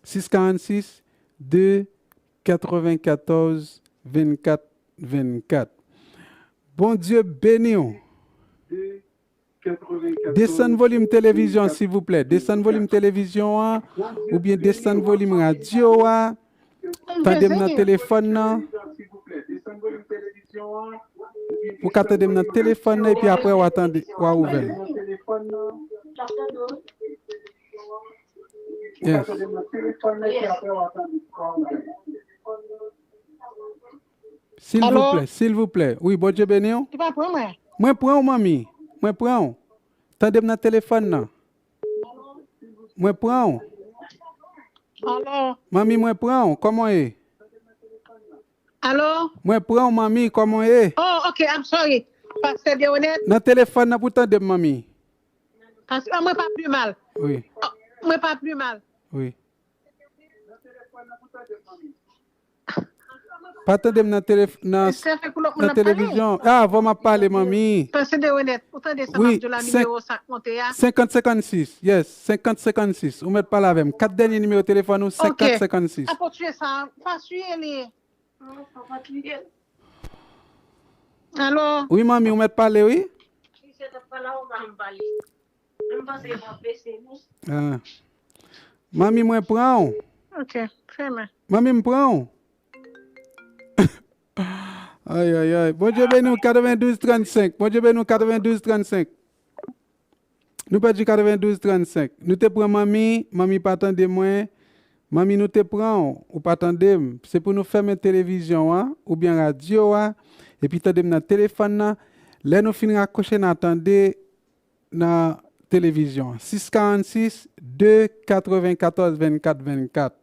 Sis karannsis de katrevenkatòz vennkat vennkat. Bondye beni w. Desann volim televizyon, silvouplè. Desann volim televizyon an, oubyen desann volim radyo a. Tande m nan telefòn nan. Ou ka tande m nan telefòn nan, epi apre w a tande, w a ouvè l. Yes. Silvouplè, silvouplè. Wi, Bondye beni w. Li pa pran mwen. Mwen pran w, manmi. Mwen pran w. Tande m nan telefòn nan. Mwen pran w. Alo. Manmi, mwen pran w. Kòman w ye? Alo. Mwen pran w, manmi. Kòman w ye? Oh, ok, I'm sorry. Pastè Deronette. Nan telefòn nan pou tande m, manmi. Pastè, ah, mwen pa pi mal. Wi. Oh, mwen pa pi mal. Wi. Pa tande m nan telef-, nan, nan televizyon. Ah, avan m ap pale, manmi. Pastè Deronette, ou tande sa m ap di w la, nimewo sa k monte a? Senkant senkannsis, yes, senkant senkannsis. Ou mèt pale avè m. Kat dènye nimewo telefòn ou, senkant senkannsis. Apot suye sa, pa suye li. Alo? Wi, manmi, ou mèt pale, wi. Ah. Manmi, mwen pran w. Ok, fèmen. Manmi, m pran w. Ay, ay, ay. Bondye beni w, katrevendouz trannsenk. Bondye beni w, katrevendouz trannsenk. Nou pèdi katrevendouz trannsenk. Nou te pran manmi, manmi pa tande mwen. Manmi, nou te pran w, ou pa tande m. Se pou nou fèmen televizyon an, oubyen radyo a, epi tande m nan telefòn nan. Lè nou fin rakwoche, n a tande nan televizyon an. Sis karannsis de katrevenkatòz vennkat vennkat.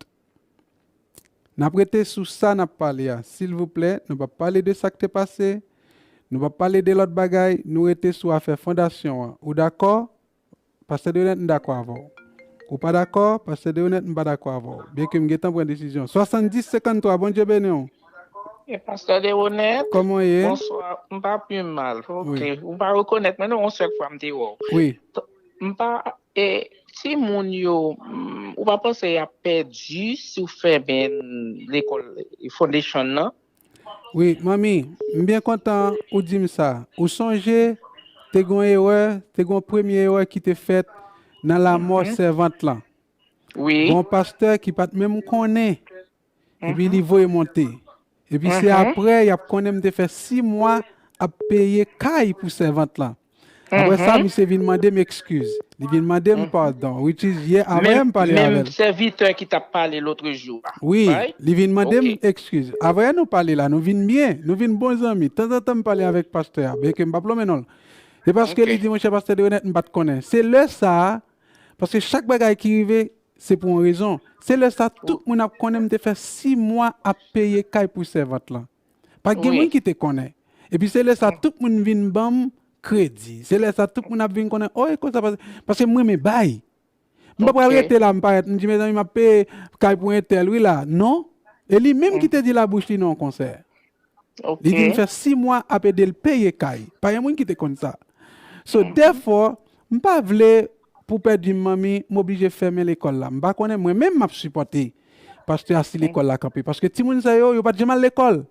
N ap rete sou sa n ap pale a. Silvouplè, nou p ap pale de sa k te pase. Nou p ap pale de lòt bagay. Nou rete sou afè fondasyon an. Ou dakò? Pastè Deronette, m dakò avè w. Ou pa dakò? Pastè Deronette, m pa dakò avè w. Byenke m gentan pran desizyon. Swasanndis senkanntwa, Bondye beni w. E Pastè Deronette? Kòman w ye? Bonswa, m pa pi mal. Ok. Wi. Ou pa rekonèt mwen, non, yon sèl fwa m te wè w. Wi. M pa, e, timoun yo, mm, ou pa panse y ap pèdi si w fèmen lekòl foundation nan? Wi, manmi, m byen kontan ou di m sa. Ou sonje, te gen yon erè, te gen yon premye erè ki te fèt nan lanmò sèvant lan. Wi. Gen yon pastè ki pa t menm konnen. Epi li voye monte. Epi se apre, y ap konnen m te fè sis mwa ap peye kay pou sèvant lan. Apre sa, misye vin mande m ekskiz. Li vin mande m padon. Which is, yè, avan yè m pale avè l. Menm sèvitè ki t ap pale lòt jou a. Wi, li vin mande m ekskiz. Avan yè nou pale la, nou vin byen, nou vin bon zanmi. Tanzantan m pale avèk pastè a, byenke m p ap lonmen non l. Se paske li di, monchè, pastè Deronette, m pa t konnen. Se lè sa a, paske chak bagay ki rive, se pou yon rezon. Se lè sa a, tout moun ap konnen m te fè sis mwa ap peye kay pou sèvant lan. Pa t gen moun ki te konnen. Epi se lè sa a, tout moun vin ban m kredi. Se lè sa tout moun ap vin konnen, oh, e konsa, paske, paske m renmen bay. M pa pral rete la, m parèt, m di, mezanmi, m ap peye kay pou entèl, wi la. Non. E li menm ki te di labouch li nan yon konsè. Li di m fè sis mwa ap ede l peye kay. Pa gen moun ki te konn sa. So, dèfò, m pa vle pou pèdi m, manmi, m oblije fèmen lekòl la. M pa konnen, mwen menm m ap sipòte pastè a si lekòl la kanpe. Paske timoun sa yo, yo pa t janm al lekòl.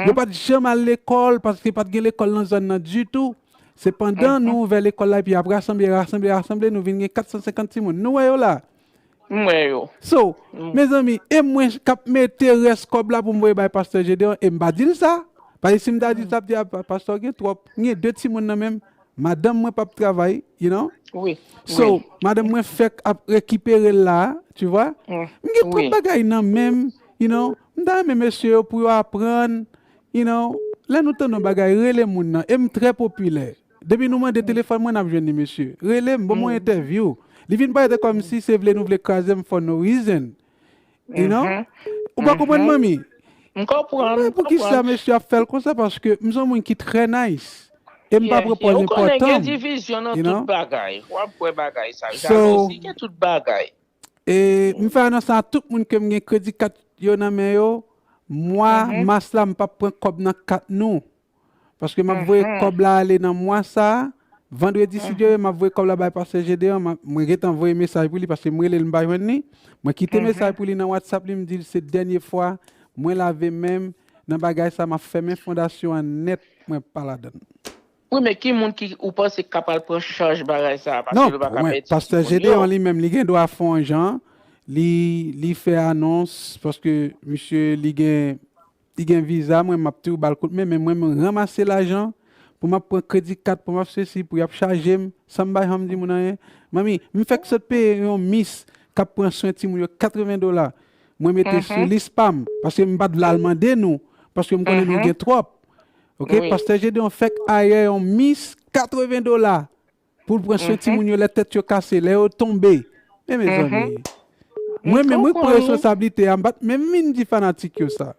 Yo pa t janm al lekòl, paske pa t gen lekòl nan zòn nan ditou. Se pandan nou ouvè lekòl la, epi y ap rasanble, rasanble, rasanble, nou vin gen kat san senkant timoun. Nou wè yo la. M wè yo. So, mezanmi, e mwen k ap mete rès kòb la pou m voye bay pastè Gedeon, e m pa di l sa. Paske si m ta di l sa, ap di, "Ah, pa-, pastè gen twòp." M gen de timoun nan men m. Madanm mwen p ap travay, you know? So, madanm mwen fèk ap rekipere l la, tu vois? M gen twòp bagay nan men m, you know? M ta renmen mesye yo pou yo aprann, you know? Lè nou tande yon bagay, rele moun nan. E m trè popilè. Depi nou mande telefòn mwen, n ap jwenn li, mesye. Rele m, ban m yon entèvyou. Li vin parèt kòmsi se vle nou vle kraze m for no reason. You know? Ou pa konprann, manmi? M konprann. Men poukisa mesye ap fè l konsa? Paske m se yon moun ki trè nice. E m pa pran pòz enpòtan m. Ou konnen gen divizyon nan tout bagay. W ap wè bagay sa. Jalouzi gen tout bagay. E m fè anons a tout moun ke m gen kredi kat yo nan men yo. Mwa mas la, m p ap pran kòb nan kat nou. Paske m ap voye kòb la ale nan mwa sa a. Vandredi, si Dye vle, m ap voye kòb la bay pastè Gedeon. M ap, mwen gentan voye mesaj pou li paske m rele l, m pa jwenn li. Mwen kite mesaj pou li nan WhatsApp li, m di l se dènye fwa mwen lave men m nan bagay sa, m ap fèmen fondasyon an nèt, mwen pa ladan l. Wi, men ki moun ki ou panse k ka pral pran chaj bagay sa a? Paske nou pa ka pèdi timoun yo. Non, pastè Gedeon li menm, li gen dwa fè yon jan, li, li fè anons, paske misye, li gen li gen viza, mwen m ap toujou ba l kout men, men mwen m ranmase lajan pou m ap pran kredi kat, pou m ap sesi, pou y ap chaje m, san m pa janm di moun anyen. Manmi, m fèk sot peye yon mis k ap pran swen timoun yo katreven dola. Mwen mete sou lis pa m, paske m pa t vle al mande nou, paske m konnen nou gen twòp. Oke, pastè Gedeon fèk ayè yon mis katreven dola. Pou l pran swen timoun yo lè tèt yo kase, lè yo tonbe. Men mezanmi, mwen menm, wi, pran responsablite a, m pa t menm vin di fanatik yo sa.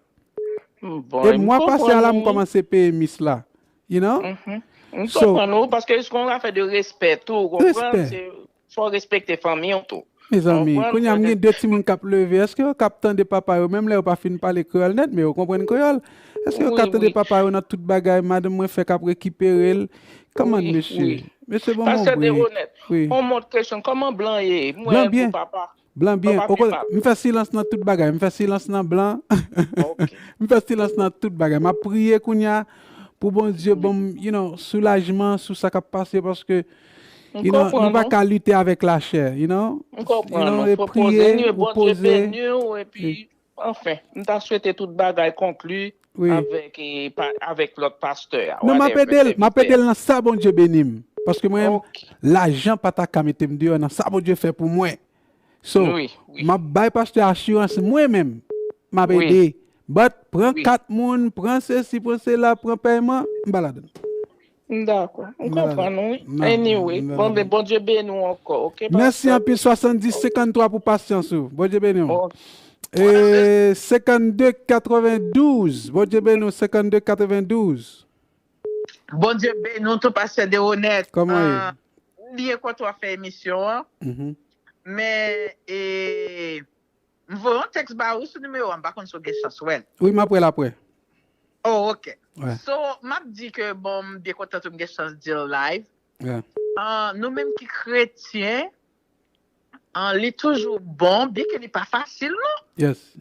E mwa pase a la, m kòmanse peye mis la. You know? M konprann ou, paske se yon afè de respè tou, ou konprann? Se, fò w respekte fanmi w tou. Mezanmi, kounye a m gen de timoun k ap leve. Èske yo k ap tande papa yo, menm lè yo pa fin pale kreyòl nèt, men yo konprann kreyòl? Èske yo ka tande papa yo nan tout bagay? Madanm mwen fèk ap rekipere l. Kòman, mesye? Mesye, bon, pastè Deronèt, yon mòd kesyon, kòman blan ye? M wè l pou papa. Blan byen. Papa byen. M fè silans nan tout bagay. M fè silans nan blan. M fè silans nan tout bagay. M ap priye kounye a pou Bondye ban m, you know, soulajman sou sa k ap pase, paske, you know, nou pa ka lite avèk lachè, you know. M konprann ou. Fò poze, anyway, Bondye beni w, epi, anfen, m ta swete tout bagay konkli avèk, e, pa, avèk lòt pastè a. Non, m ap ede l, m ap ede l nan sa Bondye beni m. Paske mwen, lajan pa ta ka mete m deyò nan sa Bondye fè pou mwen. So, m ap bay pastè asirans mwen menm, m ap ede. But, pran kat moun, pran sesi, pran sela, pran pèyman, m pa ladan. M dakò. M konprann ou, wi. Anyway, bon, Bondye beni w ankò, oke, pastè? Mèsi anpil, swasanndis senkanntwa pou pasyans ou. Bondye beni w. E, sennde katrevendouz. Bondye beni w, sennde katrevendouz. Bondye beni w tou, pastè Deronèt. Kòman w ye? Ah, m byen kontan w ap fè emisyon an. Men, e, m voye yon tèks ba ou sou nimewo a, m pa konn si w gen chans wè l. Wi, m ap wè l apre. Oh, oke. So, m ap di ke, bon, m byen kontan tou m gen chans di l live. Ah, nou menm ki kretyen, ah, li toujou bon, byenke li pa fasil, non.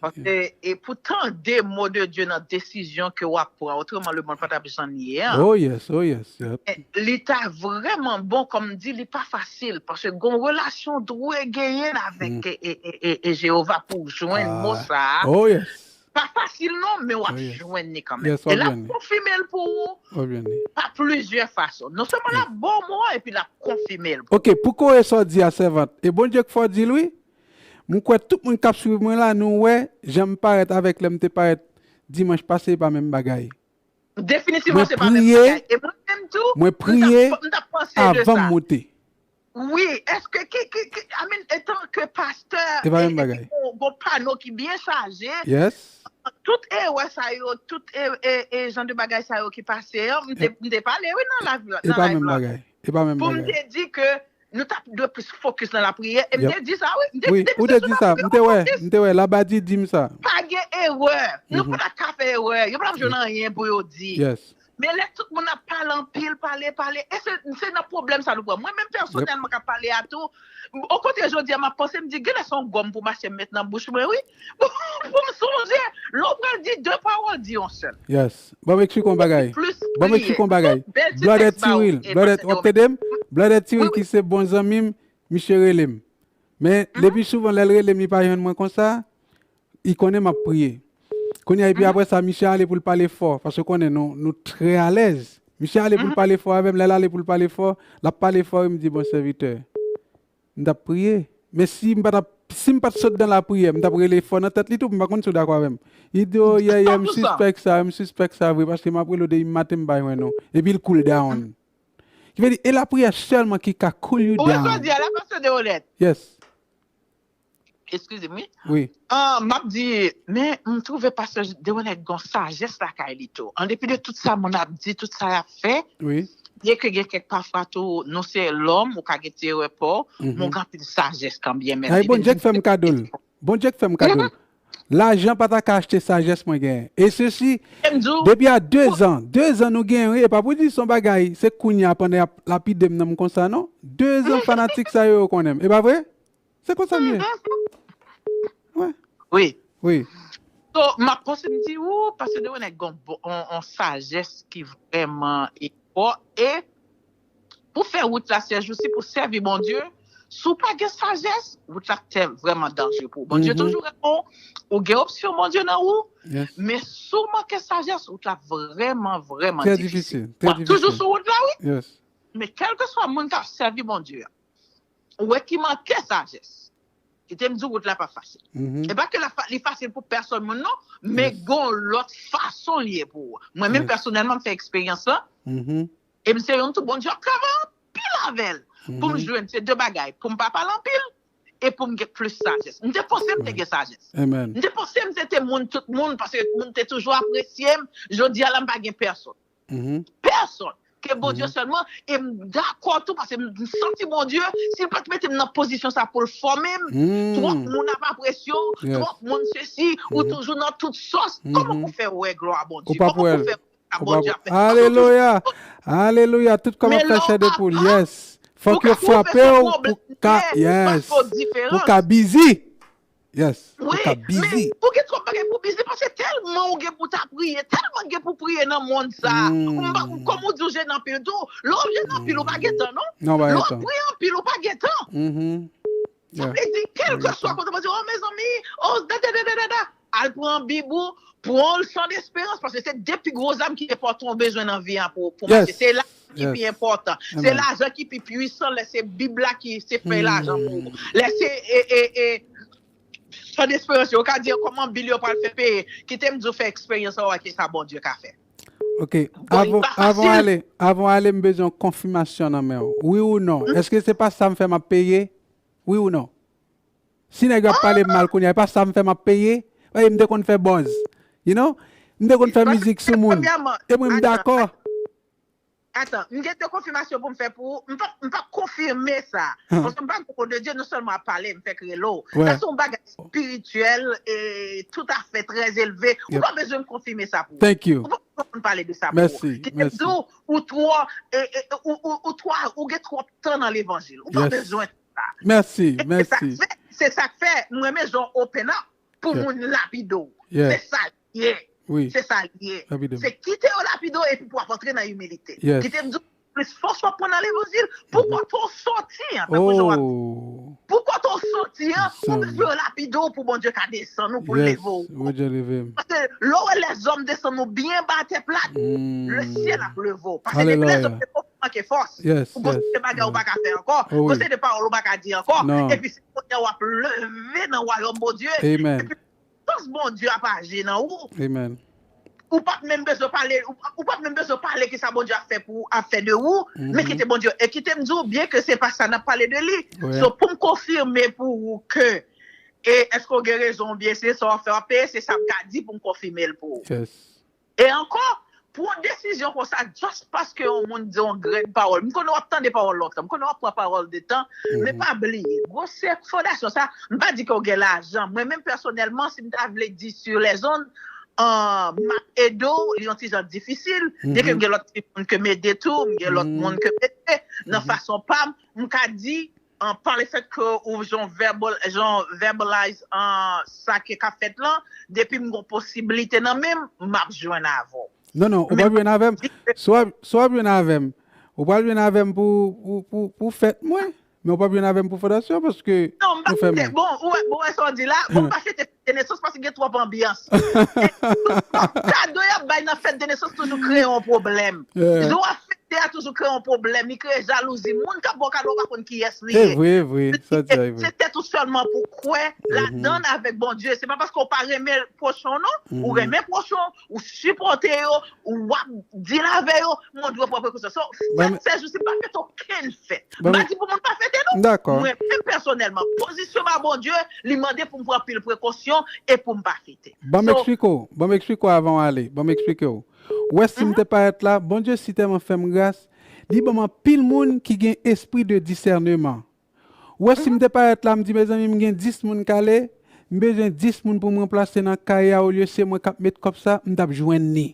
Paske, e pou tande mo de Dye nan desizyon ke w ap pran, otreman lemonn pa t ap jan l ye an. Oh, yes, oh, yes, yep. E li ta vrèman bon, kòm m di, li pa fasil, paske gon relasyon w dwe genyen avèk, e, e, e, e, e Jewova pou w jwenn mo sa a. Oh, yes. Pa fasil non, men w ap jwenn li kanmenm. E l ap konfime l pou ou pa plizyè fason. Non sèlman l ap ba w mo a, epi l ap konfime l pou ou. Oke, pou kore sa w di a, sèvant, e Bondye k fè w di l, wi. M kwè tout moun k ap swiv mwen la, nou wè jan m parèt avèk lè m te parèt dimanch pase, e pa menm bagay. Definitivman, se pa menm bagay. E mwen menm tou, m t ap, m t ap panse de sa. Mwen priye avan m moute. Wi, èske ki, ki, ki, I mean, etan ke pastè, e, epi gon, gon pano ki byen chaje, yes, tout erè sa yo, tout e, e, e jan de bagay sa yo ki pase an, m te, m te pale, wi, nan live la. E pa menm bagay. E pa menm bagay. Pou m te di ke nou t ap dwe plis fokis nan lapriyè. E m te di sa, wi. M te, wi, ou te di sa. M te wè, m te wè. Labadi di m sa. Pa gen erè. Nou pa ta ka fè erè. Yo pa t ap jwenn anyen pou yo di. Yes. Men lè tout moun ap pale anpil, pale, pale, e se, se nan pwoblèm sa nou pran. Mwen menm pèsonèlman k ap pale a tou, okontrè, jodi a m ap panse, m di, genlè se yon gòm pou mache m met nan bouch mwen, wi. Pou, pou m sonje, lè w pral di de pawòl, di yon sèl. Yes. Ban m eksplike yon bagay. Ban m eksplike yon bagay. Blòdè Tiril, Blòdè, w ap tande m? Blòdè Tiril ki se bon zanmi m, misye rele m. Men, le pi souvan, lè l rele m, li pa jwenn mwen konsa, li konnen m ap priye. Kounye a, epi apre sa, misye ale pou l pale fò, paske konnen nou, nou trè alèz. Misye ale pou l pale fò avè m, lè l ale pou l pale fò, l ap pale fò, e m di, bon, sèvitè, m t ap priye. Men si m pa t ap, si m pa t sot dan lapriyè, m t ap rele fò nan tèt li tou, m pa konn si w dakò avè m. Li di, o, yè, yè, m sispèk sa, m sispèk sa vre, paske m ap rele w depi maten, m pa jwenn ou. Epi l cool down. Ki vle di, e lapriyè sèlman ki ka cool you down. Ou wè sa w di a la, pastè Deronette? Yes. Eskize m, wi. Wi. Ah, m ap di, men m twouve pastè Deronette gon sajès lakay li tou. An depi de tout sa moun ap di, tout sa y ap fè, wi, byen ke gen kèk pafwa tou, nou se lòm, ou ka gen ti erè pa w, men w gen anpil sajès kanmenm. Ay, Bondye k fè m kado l. Bondye k fè m kado l. Lajan pa ta ka achte sajès mwen genyen. E sesi, depi a de zan, de zan nou genyen, wi, e pa pou di se yon bagay, se kounye a pandan y ap lapide m nan m konsa, non. De zan fanatik sa yo, yo konnen m. E pa vre? Se konsa m ye. Wi. Wi. Wi. So, m ap panse m di, ou, pastè Deronette gon bon, on, on sajès ki vrèman e fò. E pou fè wout la, sèjousi, pou sèvi Bondye, si w pa gen sajès, wout la te vrèman danje pou ou. Bondye toujou reponn ou, ou gen opsyon Bondye nan ou, men si w manke sajès, wout la vrèman, vrèman difisil. Trè difisil. W ap toujou sou wout la, wi. Yes. Men kèlkeswa moun k ap sèvi Bondye a, ou wè ki manke sajès. Kite m di w, wout la pa fasil. E pa ke la fa-, li fasil pou pèsòn moun, non, men gon lòt fason li ye pou ou. Mwen menm, pèsonèlman, m fè eksperyans lan. E m se youn tou Bondye ap travay anpil avè l pou m jwenn se de bagay, pou m pa pale anpil e pou m gen plis sajès. M te panse m te gen sajès. M te panse m se te moun tout moun, paske moun te toujou apresye m. Jodi a la, m pa gen pèsonn. Pèsonn. Ke Bondye sèlman. E m dakò tou, paske m santi Bondye, si l pa t mete m nan pozisyon sa pou l fòme m, twòp moun ap apresye w, twòp moun sesi, ou toujou nan tout sòs. Kòman pou fè wè glwa Bondye? Kòman pou fè wè sa Bondye ap fè? Alelouya! Alelouya! Tout kòm ap fè chè de poul. Yes. Fòk yo frape w pou ka, yes, pou ka bizi. Yes. Ou ka bizi. Wi, men ou gen twòp bagay pou bizi, paske tèlman ou gen pou ta priye, tèlman gen pou priye nan mond sa. Ou pa, kòm ou di, ou jene anpil tou. Lè w jene anpil, ou pa gen tan, non. Lè w ap priye anpil, ou pa gen tan. Sa vle di, kèlkeswa kote, ou di, o, mezanmi, o, da, da, da, da, da, da. Al pran Bib ou, pran yon chan desperans, paske se de pi gwo zam ki te pòte w bezwen nan vi a pou, pou mache. Se lajan ki pi enpòtan. Se lajan ki pi pwisan, lè se Bib la ki se fèy lajan pou ou. Lè se, e, e, e, chan desperans yo, ou ka di kòman bil yo pral fè peye. Kite m di w fè eksperyans ou wè ki sa Bondye ka fè. Ok. Avan, avan ale, avan ale, m bezwen yon konfimasyon nan men w. Wi ou non? Èske se pa sa m fè m ap peye? Wi ou non? Si nèg yo ap pale m mal kounye a, e pa sa m fè m ap peye? Paske m te konn fè buzz. You know? M te konn fè mizik sou moun. E mwen m dakò. Atan, m gen de konfimasyon pou m fè pou ou. M p ap, m p ap konfime sa. Paske m pa gon de Dye, non sèlman ap pale, m fèk rele w. Sa se yon bagay espirityèl e toutafè trè elve. Ou pa bezwen m konfime sa pou ou. Ou pa bezwen m pale de sa pou ou. Kite m di w, ou twò, e, e, ou, ou, ou twò, ou gen twòp tan nan levanjil. Ou pa bezwen sa. Mèsi, mèsi. Se sa k fè, se sa k fè, m renmen jan w open up pou moun lapide w. Se sa l ye. Se sa l ye. Se kite yo lapide w epi pou w ap antre nan imilite. Kite m di w, plis fòs w ap pran nan levanjil, pou kote w soti an, tankou jan w ap di. Pou kote w soti an, ou bezwen yo lapide w pou Bondye ka desann ou, pou l leve w. Paske lè w wè lèzòm desann ou byen ba atè plat, le syèl ap leve w. Paske depi lèzòm desann ou, manke fòs. Ou gon seri de bagay ou pa ka fè ankò. Gon seri de pawòl ou pa ka di ankò. Epi se kounye a w ap leve nan wayòm Bondye. Epi pwisans Bondye ap aji nan ou. Ou p ap menm bezwen pale, ou, ou p ap menm bezwen pale ki sa Bondye ap fè pou ou, ap fè de ou, men kite Bondye. E kite m di w, byen ke se pa sa n ap pale de li. So, pou m konfime pou ou ke E èske w gen rezon oubyen se sa w ap fè w ap peye, se sa m ka di pou m konfime l pou ou. E ankò, pou yon desizyon konsa, just paske yon moun di yon grenn pawòl, m konnen w ap tande pawòl lontan, m konnen w ap pran pawòl de tan, men pa bliye, gwosè fondasyon sa, m pa di ke w gen lajan. Mwen menm pèsonèlman, si m ta vle di sur les ondes, m ap ede w, li yon ti jan difisil, byenke m gen lòt timoun ke m ede tou, m gen lòt moun ke m ede nan fason pa m, m ka di, an pa le fèt ke ou jan verbal, jan verbalize an sa ke k ap fèt lan, depi m gon posibilite nan men m, m ap jwenn avè w. Non, non, ou p ap jwenn avè m. Si w ap, si w ap jwenn avè m, ou pral jwenn avè m pou, pou, pou, pou fèt mwen. Men ou p ap jwenn avè m pou fondasyon paske non, m pa fèt. Bon, ou wè, bon, wè sa w di la. Bon, m pa fete fèt de nesans paske gen twòp anbyans. Kado y ap bay nan fèt de nesans toujou kreye yon pwoblèm. Lè w ap fete a toujou kreye yon pwoblèm, li kreye jalouzi. Moun k ap ba w kado a pa konn kiyès li ye. E vre, e vre. Sa w di a, e vre. Se tèt ou sèlman pou kwè ladan l avèk Bondye. Se pa paske w pa renmen pwochen w non. Ou renmen pwochen w, ou sipòte yo, ou ap deal avè yo, men w dwe pran prekosyon. So, fèt sèz jou, se pa fèt okenn fèt. M pa di pou moun pa fete non. Mwen menm pèsonèlman, pozisyon m a Bondye, li mande pou m pran anpil prekosyon e pou m pa fete. Ban m eksplike w, ban m eksplike w avan w ale, ban m eksplike w. Ou wè si m te parèt la, Bondye si tèlman fè m gras, li ban m anpil moun ki gen espri de disèneman. Ou wè si m te parèt la, m di, mezanmi, m gen dis moun k ale, m bezwen dis moun pou m ranplase nan kay a, olye se mwen k ap met kòb sa, m t ap jwenn li.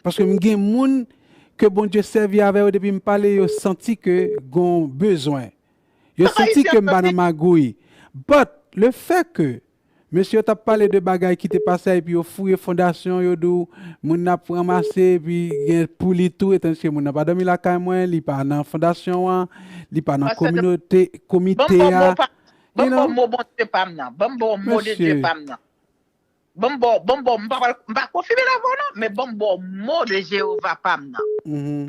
Paske m gen moun ke Bondye sèvi avè yo, depi m pale, yo santi ke gon bezwen. Yo santi ke m pa nan magouy. But, le fait que mesye yo t ap pale de bagay ki te pase a, epi yo fouye fondasyon, yo di w, moun nan ap ranmase, epi gen pou li tou, etandiske moun nan pa dòmi lakay mwen, li pa nan fondasyon an, li pa nan kominote, komite a. Ban m ba w mo Bondye pa m nan. Ban m ba w mo de Dye pa m nan. Ban m ba w, ban m ba w, m pa pral, m pa konfime l avè w non, men ban m ba w mo de Jewova pa m nan.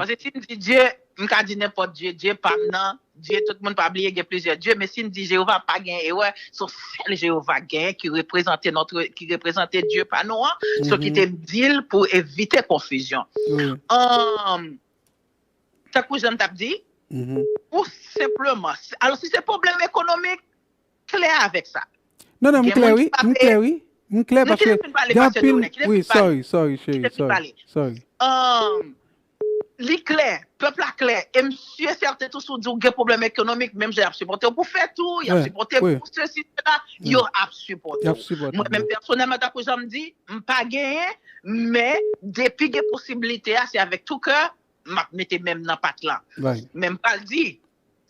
Paske si m di Dye, m ka di nenpòt Dye, Dye pa m nan, Dye, tout moun pa bliye gen plizyè Dye, men si n di Jewova pa gen erè, se yon sèl Jewova k genyen ki reprezante notre, ki reprezante Dye pa nou an, so ki te di l pou evite konfizyon. Tankou jan m t ap di, ou senpleman, alò si se pwoblèm ekonomik, klè avèk sa. Non, non, m klè wi, m klè wi. M klè paske gen anpil, wi, sorry, sorry, cheri, sorry, sorry. Li klè, pèp la klè, e m si e sèten tou si w di w gen pwoblèm ekonomik, menm jan y ap sipòte w pou fèt ou, y ap sipòte w pou sesi, sela, yo ap sipòte w. Mwen menm pèsonèlman, tankou jan m di, m pa genyen, men depi gen posiblite a, se avèk tou kè m ap mete men m nan pat lan. Men m pral di,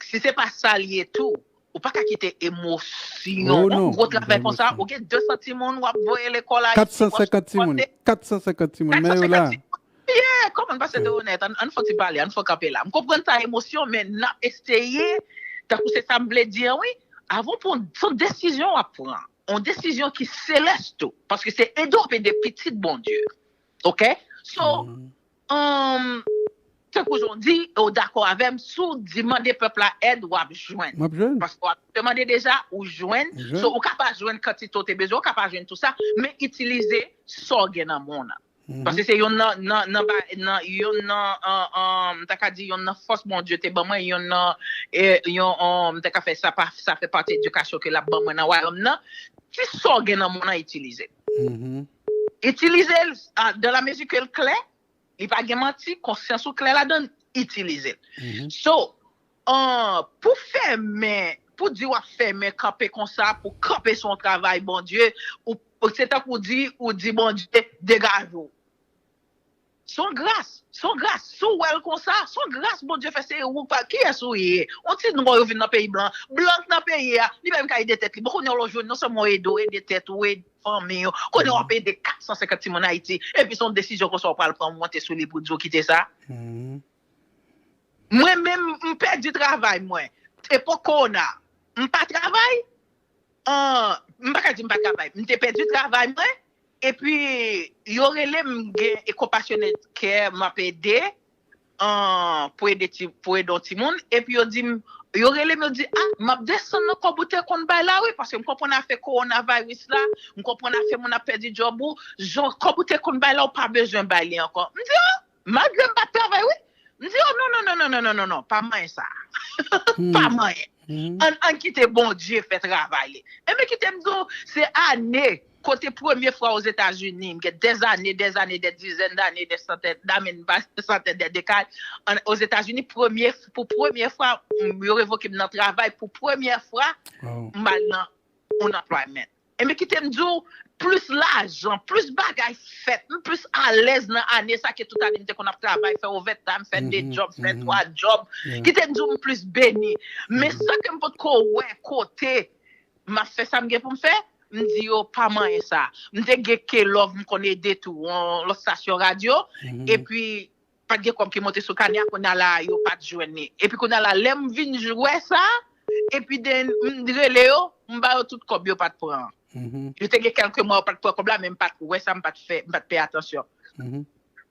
si se pa sa l ye tou, ou pa ka kite emosyon, yon gwo travay konsa, ou gen de san timoun w ap voye lekòl Ayiti, w ap sipòte. Kat san senkant timoun, kat san senkant timoun, men yo la. Yeah, kòman pase de onèt, ann, ann fè yon ti pale, ann fè kanpe la. M konprann sa emosyon, men n ap eseye, tankou se sa m vle di an, wi. Avan pou, se yon desizyon w ap pran. Yon desizyon ki selès tou, paske se ede w ap ede pitit Bondye. Oke? So, um, tankou jan w di, e w dakò avè m, si w di mande pèp la èd, w ap jwenn. W ap jwenn. Paske w ap demande deja, ou jwenn. So, ou ka pa jwenn kantite w te bezwen, ou ka pa jwenn tou sa, men itilize sa w gen nan men w nan. Paske se yonn nan, nan, nan, ba- nan, yonn nan, an, an, m ta ka di, yonn nan fòs Bondye te ban mwen, yonn nan, e, yon, an, m ta ka fè sa, pa, sa fè pati edikasyon ke l ap ban mwen nan wayòm nan. Ti sa w gen nan men w nan, itilize l. Itilize l, a, dans la mesure ke l klè, li pa gen manti, konsyans ou klè ladan l, itilize l. So, an, pou fèmen, pou di w ap fèmen kanpe konsa, pou kanpe sou yon travay Bondye, ou, ou se tankou di, ou di Bondye, degaje w. Se yon gras, se yon gras. Si w wè l konsa, se yon gras Bondye fè se ou pa. Kiyès ou ye? Yon ti nwa yo vin nan peyi blan. Blan k nan peyi a, li pa menm ka ede tèt li. Bon, kounye a w jwenn non sèlman w ede w, ede tèt ou, ede fanmi w. Kounye a w ap ede kat san senkant timoun Ayiti. Epi se yon desizyon konsa w pral pran, w monte sou li pou di w kite sa. Mwen menm, m pèdi travay mwen. Epòk kowona, m pa travay. An, m pa ka di m pa travay. M te pèdi travay mwen. Epi, yo rele m, gen e Compassionate Care, m ap ede, an, pou ede ti, pou ede yon timoun. Epi, yo di m, yo rele m, yo di, a, m ap desann nan kòb ou te konn bay la, wi, paske m konprann afè kowonaviris la, m konprann afè moun ap pèdi djòb ou, jan kòb ou te konn bay la, ou pa bezwen bay li ankò. M di, a, malgre m pa t travay, wi. M di, oh, non, non, non, non, non, non, non, non, pa manyen sa. Pa manyen. Ann, ann kite Bondye fè travay li. Ebyen, kite m di w, se ane kote premye fwa Ozetazini, m gen dèzane, dèzane, dè dizèn dane, dè santèn, dè santèn dè dekad, Ozetazini, premye, pou premye fwa, m- yo revoke m nan travay, pou premye fwa, m al nan unemployment. Ebyen, kite m di w, plis lajan, plis bagay fèt, m plis alèz nan ane sa ke tout ane m te konn ap travay, fè overtime, fè de djòb, fè twa djòb. Kite m di w, m plis beni. Men sa ke m potko wè kote m ap fè sa m gen pou m fè, m di yo pa manyen sa. M te gen K-Love, m konn ede tou, yon lòt stasyon radyo, epi pa t gen kòb ki monte sou kanè a, kounye a la, yo pa t jwenn li. Epi kounye a la, lè m vin wè sa, epi de, m rele yo, m ba yo tout kòb yo pa t pran. Yo te gen kèlke mwa yo pa t pran kòb la, men m pa t wè sa, m pa t fè, m pa t peye atansyon.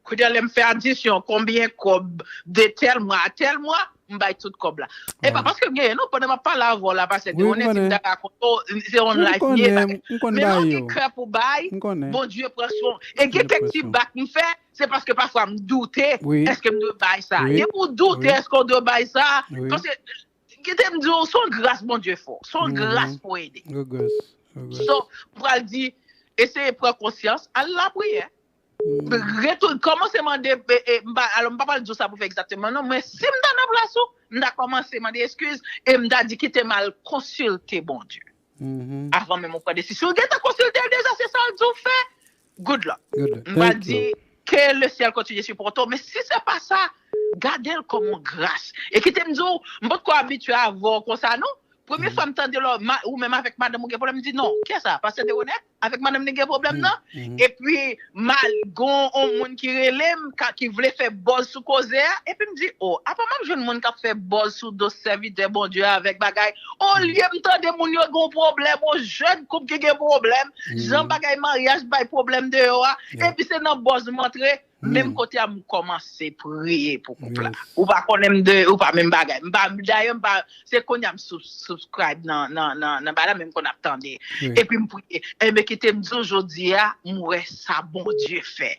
Kounye a, lè m fè adisyon, konbyen kòb de tèl mwa a tèl mwa, m bay tout kòb la. E pa paske m genyen, non, pandan m ap pale avè w la, pastè Deronè, si m ta ka konte w, se yon life m ye, bagay. Men lè w gen kè pou bay, Bondye pran swen w. E gen kèk ti bak m fè, se paske pafwa m doute, èske m dwe bay sa? Depi w doute, èske w dwe bay sa? Paske, kite m di w, se yon gras Bondye fè w. Se yon gras pou ede. So, m pral di, eseye pran konsyans, al lapriyè. Retoun, kòmanse mande, e, e, m pa, alò, m pa pral di w sa pou fè egzakteman, non, men si m ta nan plas ou, m ta kòmanse mande eskiz, e m ta di, kite m al konsilte Bondye. Avan menm ou pran desizyon. Si w gentan konsilte l deja, se sa l di w fè, good luck. M pral di, ke le syèl kontinye sipòte w, men si se pa sa, gade l kòm yon gras. E kite m di w, m potko abitye avè w konsa, non. Premye fwa m tande lò, ou menm avèk madanm ou gen pwoblèm, m di, non, kiyès sa? Pastè Deronèt? Avèk madanm li gen pwoblèm nan. Epi, mal, gon yon moun ki rele m, ki vle fè buzz sou koze a, epi m di, o, apa m ap jwenn moun k ap fè buzz sou do sèvitè Bondye avèk bagay? Olye m tande moun yo gen pwoblèm, yon jèn koup ki gen pwoblèm, jan bagay maryaj bay pwoblèm deyò a, epi se nan buzz m antre, menm kote a m kòmanse priye pou koup la. Ou pa konnen m de, ou pa menm bagay. M pa, dayè, m pa, se kounye a m sou- subscribe nan, nan, nan, nan bagay la, men m konn ap tande. Epi m priye. Enben, kite m di w jodi a, m wè sa Bondye fè.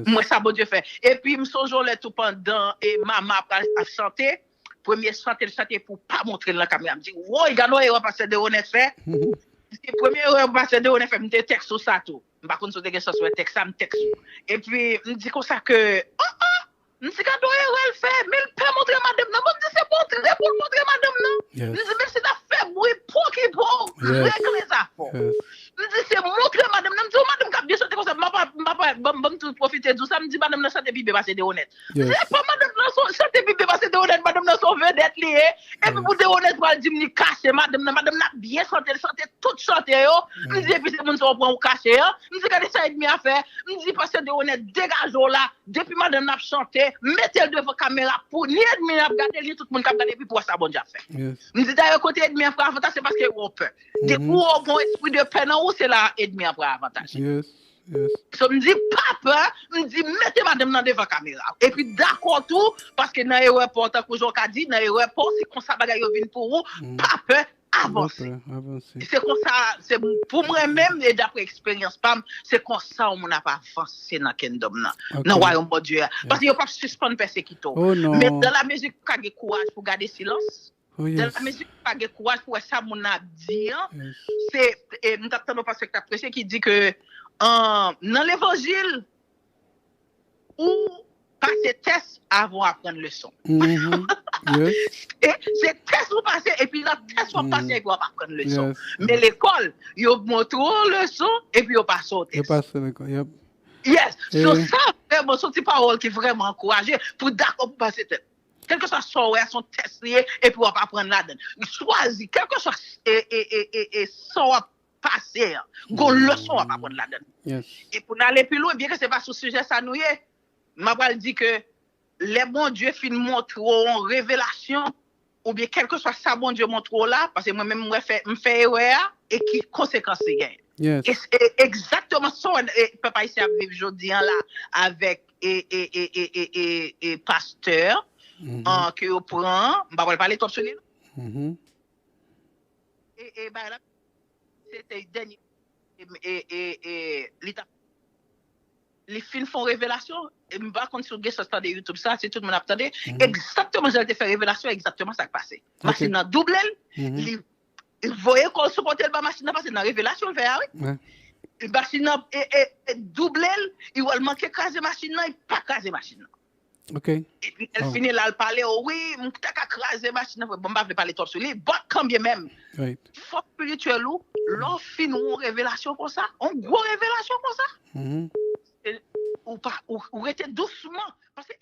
M wè sa Bondye fè. Epi m sonje yon lè tou pandan e Mama pral ap chante, premye chante l chante pou pa montre l nan kamera. M di, woy, gade yon erè pastè Deronèt fè. M di, premye erè pastè Deronèt fè, m te tèks ou sa tou. M pa konn si w te gen chans wè tèks sa, m tèks ou. Epi, m di konsa ke, oh, oh, m di gade yon erè l fè, men l pè montre madanm nan. Bon, m di se montre pou l montre madanm nan. M di menm si l ap fè bri, po ki po, regle zafè w. M di se montre madanm nan. M di yon madanm k ap byen chante konsa, m pa, m pa, ban m, ban m tou pwofite di w sa, m di madanm nan chante pi byen pase Deronèt. M di epa madanm nan se, chante pi byen pase Deronèt, madanm nan se yon vedèt li ye. Epi pou Deronèt pral di m li kache madanm nan, madanm nan ap byen chante, l chante tout chante yo. M di epi se moun sa w pran ou kache an. M di gade sa ènmi a fè. M di pastè Deronèt degaje w la. Depi madanm nan ap chante, mete l devan kamera pou ni ènmi an ap gade l, ni tout moun k ap gade, epi pou wè sa Bondye ap fè. M di dayè kote ènmi an pran avantaj, se paske w pè. Depi w gen yon espri de pè nan ou, se la ènmi an pran avantaj. So m di pa pè, m di mete madanm nan devan kamera. Epi dakò tou, paske nan erè pa w, tankou jan w ka di, nan erè pa w, se konsa bagay yo vin pou ou, pa pè, avanse. Se konsa, se pou mwen menm, e dapre eksperyans pa m, se konsa yon moun ap avanse nan kingdom nan, nan wayòm Bondye a. Paske yo p ap sispann pèsekite w. Men dans la mesure ou ka gen kouraj pou gade silans, dans la mesure ou ka gen kouraj pou wè sa moun nan ap di an, se, e, m t ap tande yon pastè ki t ap preche ki di ke, an, nan levanjil, ou pase tès avan w aprann leson. E se tès ou pase, epi nan tès w ap pase, epi w ap aprann leson. Men lekòl, yo montre w leson, epi yo pase w tès. Yes. So sa, vrèman, se yon ti pawòl ki vrèman ankouraje pou dakò pou pase tès. Kèlkeswa sa w wè a, se yon tès li ye, epi w ap aprann ladan l. Chwazi, kèlkeswa e, e, e, e, e sa w ap pase an, gon leson w ap aprann ladan l. E pou n ale pi lwen, byen ke se pa sou sijè sa nou ye, m ap pral di ke lè Bondye fin montre w yon revelasyon, oubyen kèlkeswa sa Bondye montre w la, paske mwen menm mwen fè, m fè erè a, e ki konsekans li genyen. E, e egzakteman sa w, e, pèp ayisyen ap viv jodi an la, avèk, e, e, e, e, e, e, e pastè, an, ke yo pran, m pa pral pale twòp sou li, non. E, e, bagay la, se te dènye, e, e, e, e, li t ap li fin fè yon revelasyon. E m pa konn si w gen chans tande YouTube sa, si tout moun ap tande. Egzakteman jan l te fè revelasyon, egzakteman sa k pase. Machin nan double l, li voye kò l sou kote l ba machin nan pase nan revelasyon l fè a, wi. Machin nan e, e, e double l, li wè l manke kraze machin nan, li pa kraze machin nan. Ok. Epi lè l fini la, l pale, o wi, m ta ka kraze machin nan, bon, m pa vle pale twòp sou li, but kanbyen menm, Right. fòs espirityèl ou, lè w fin yon revelasyon konsa, yon gwo revelasyon konsa, ou pa, ou, ou rete dousman, paske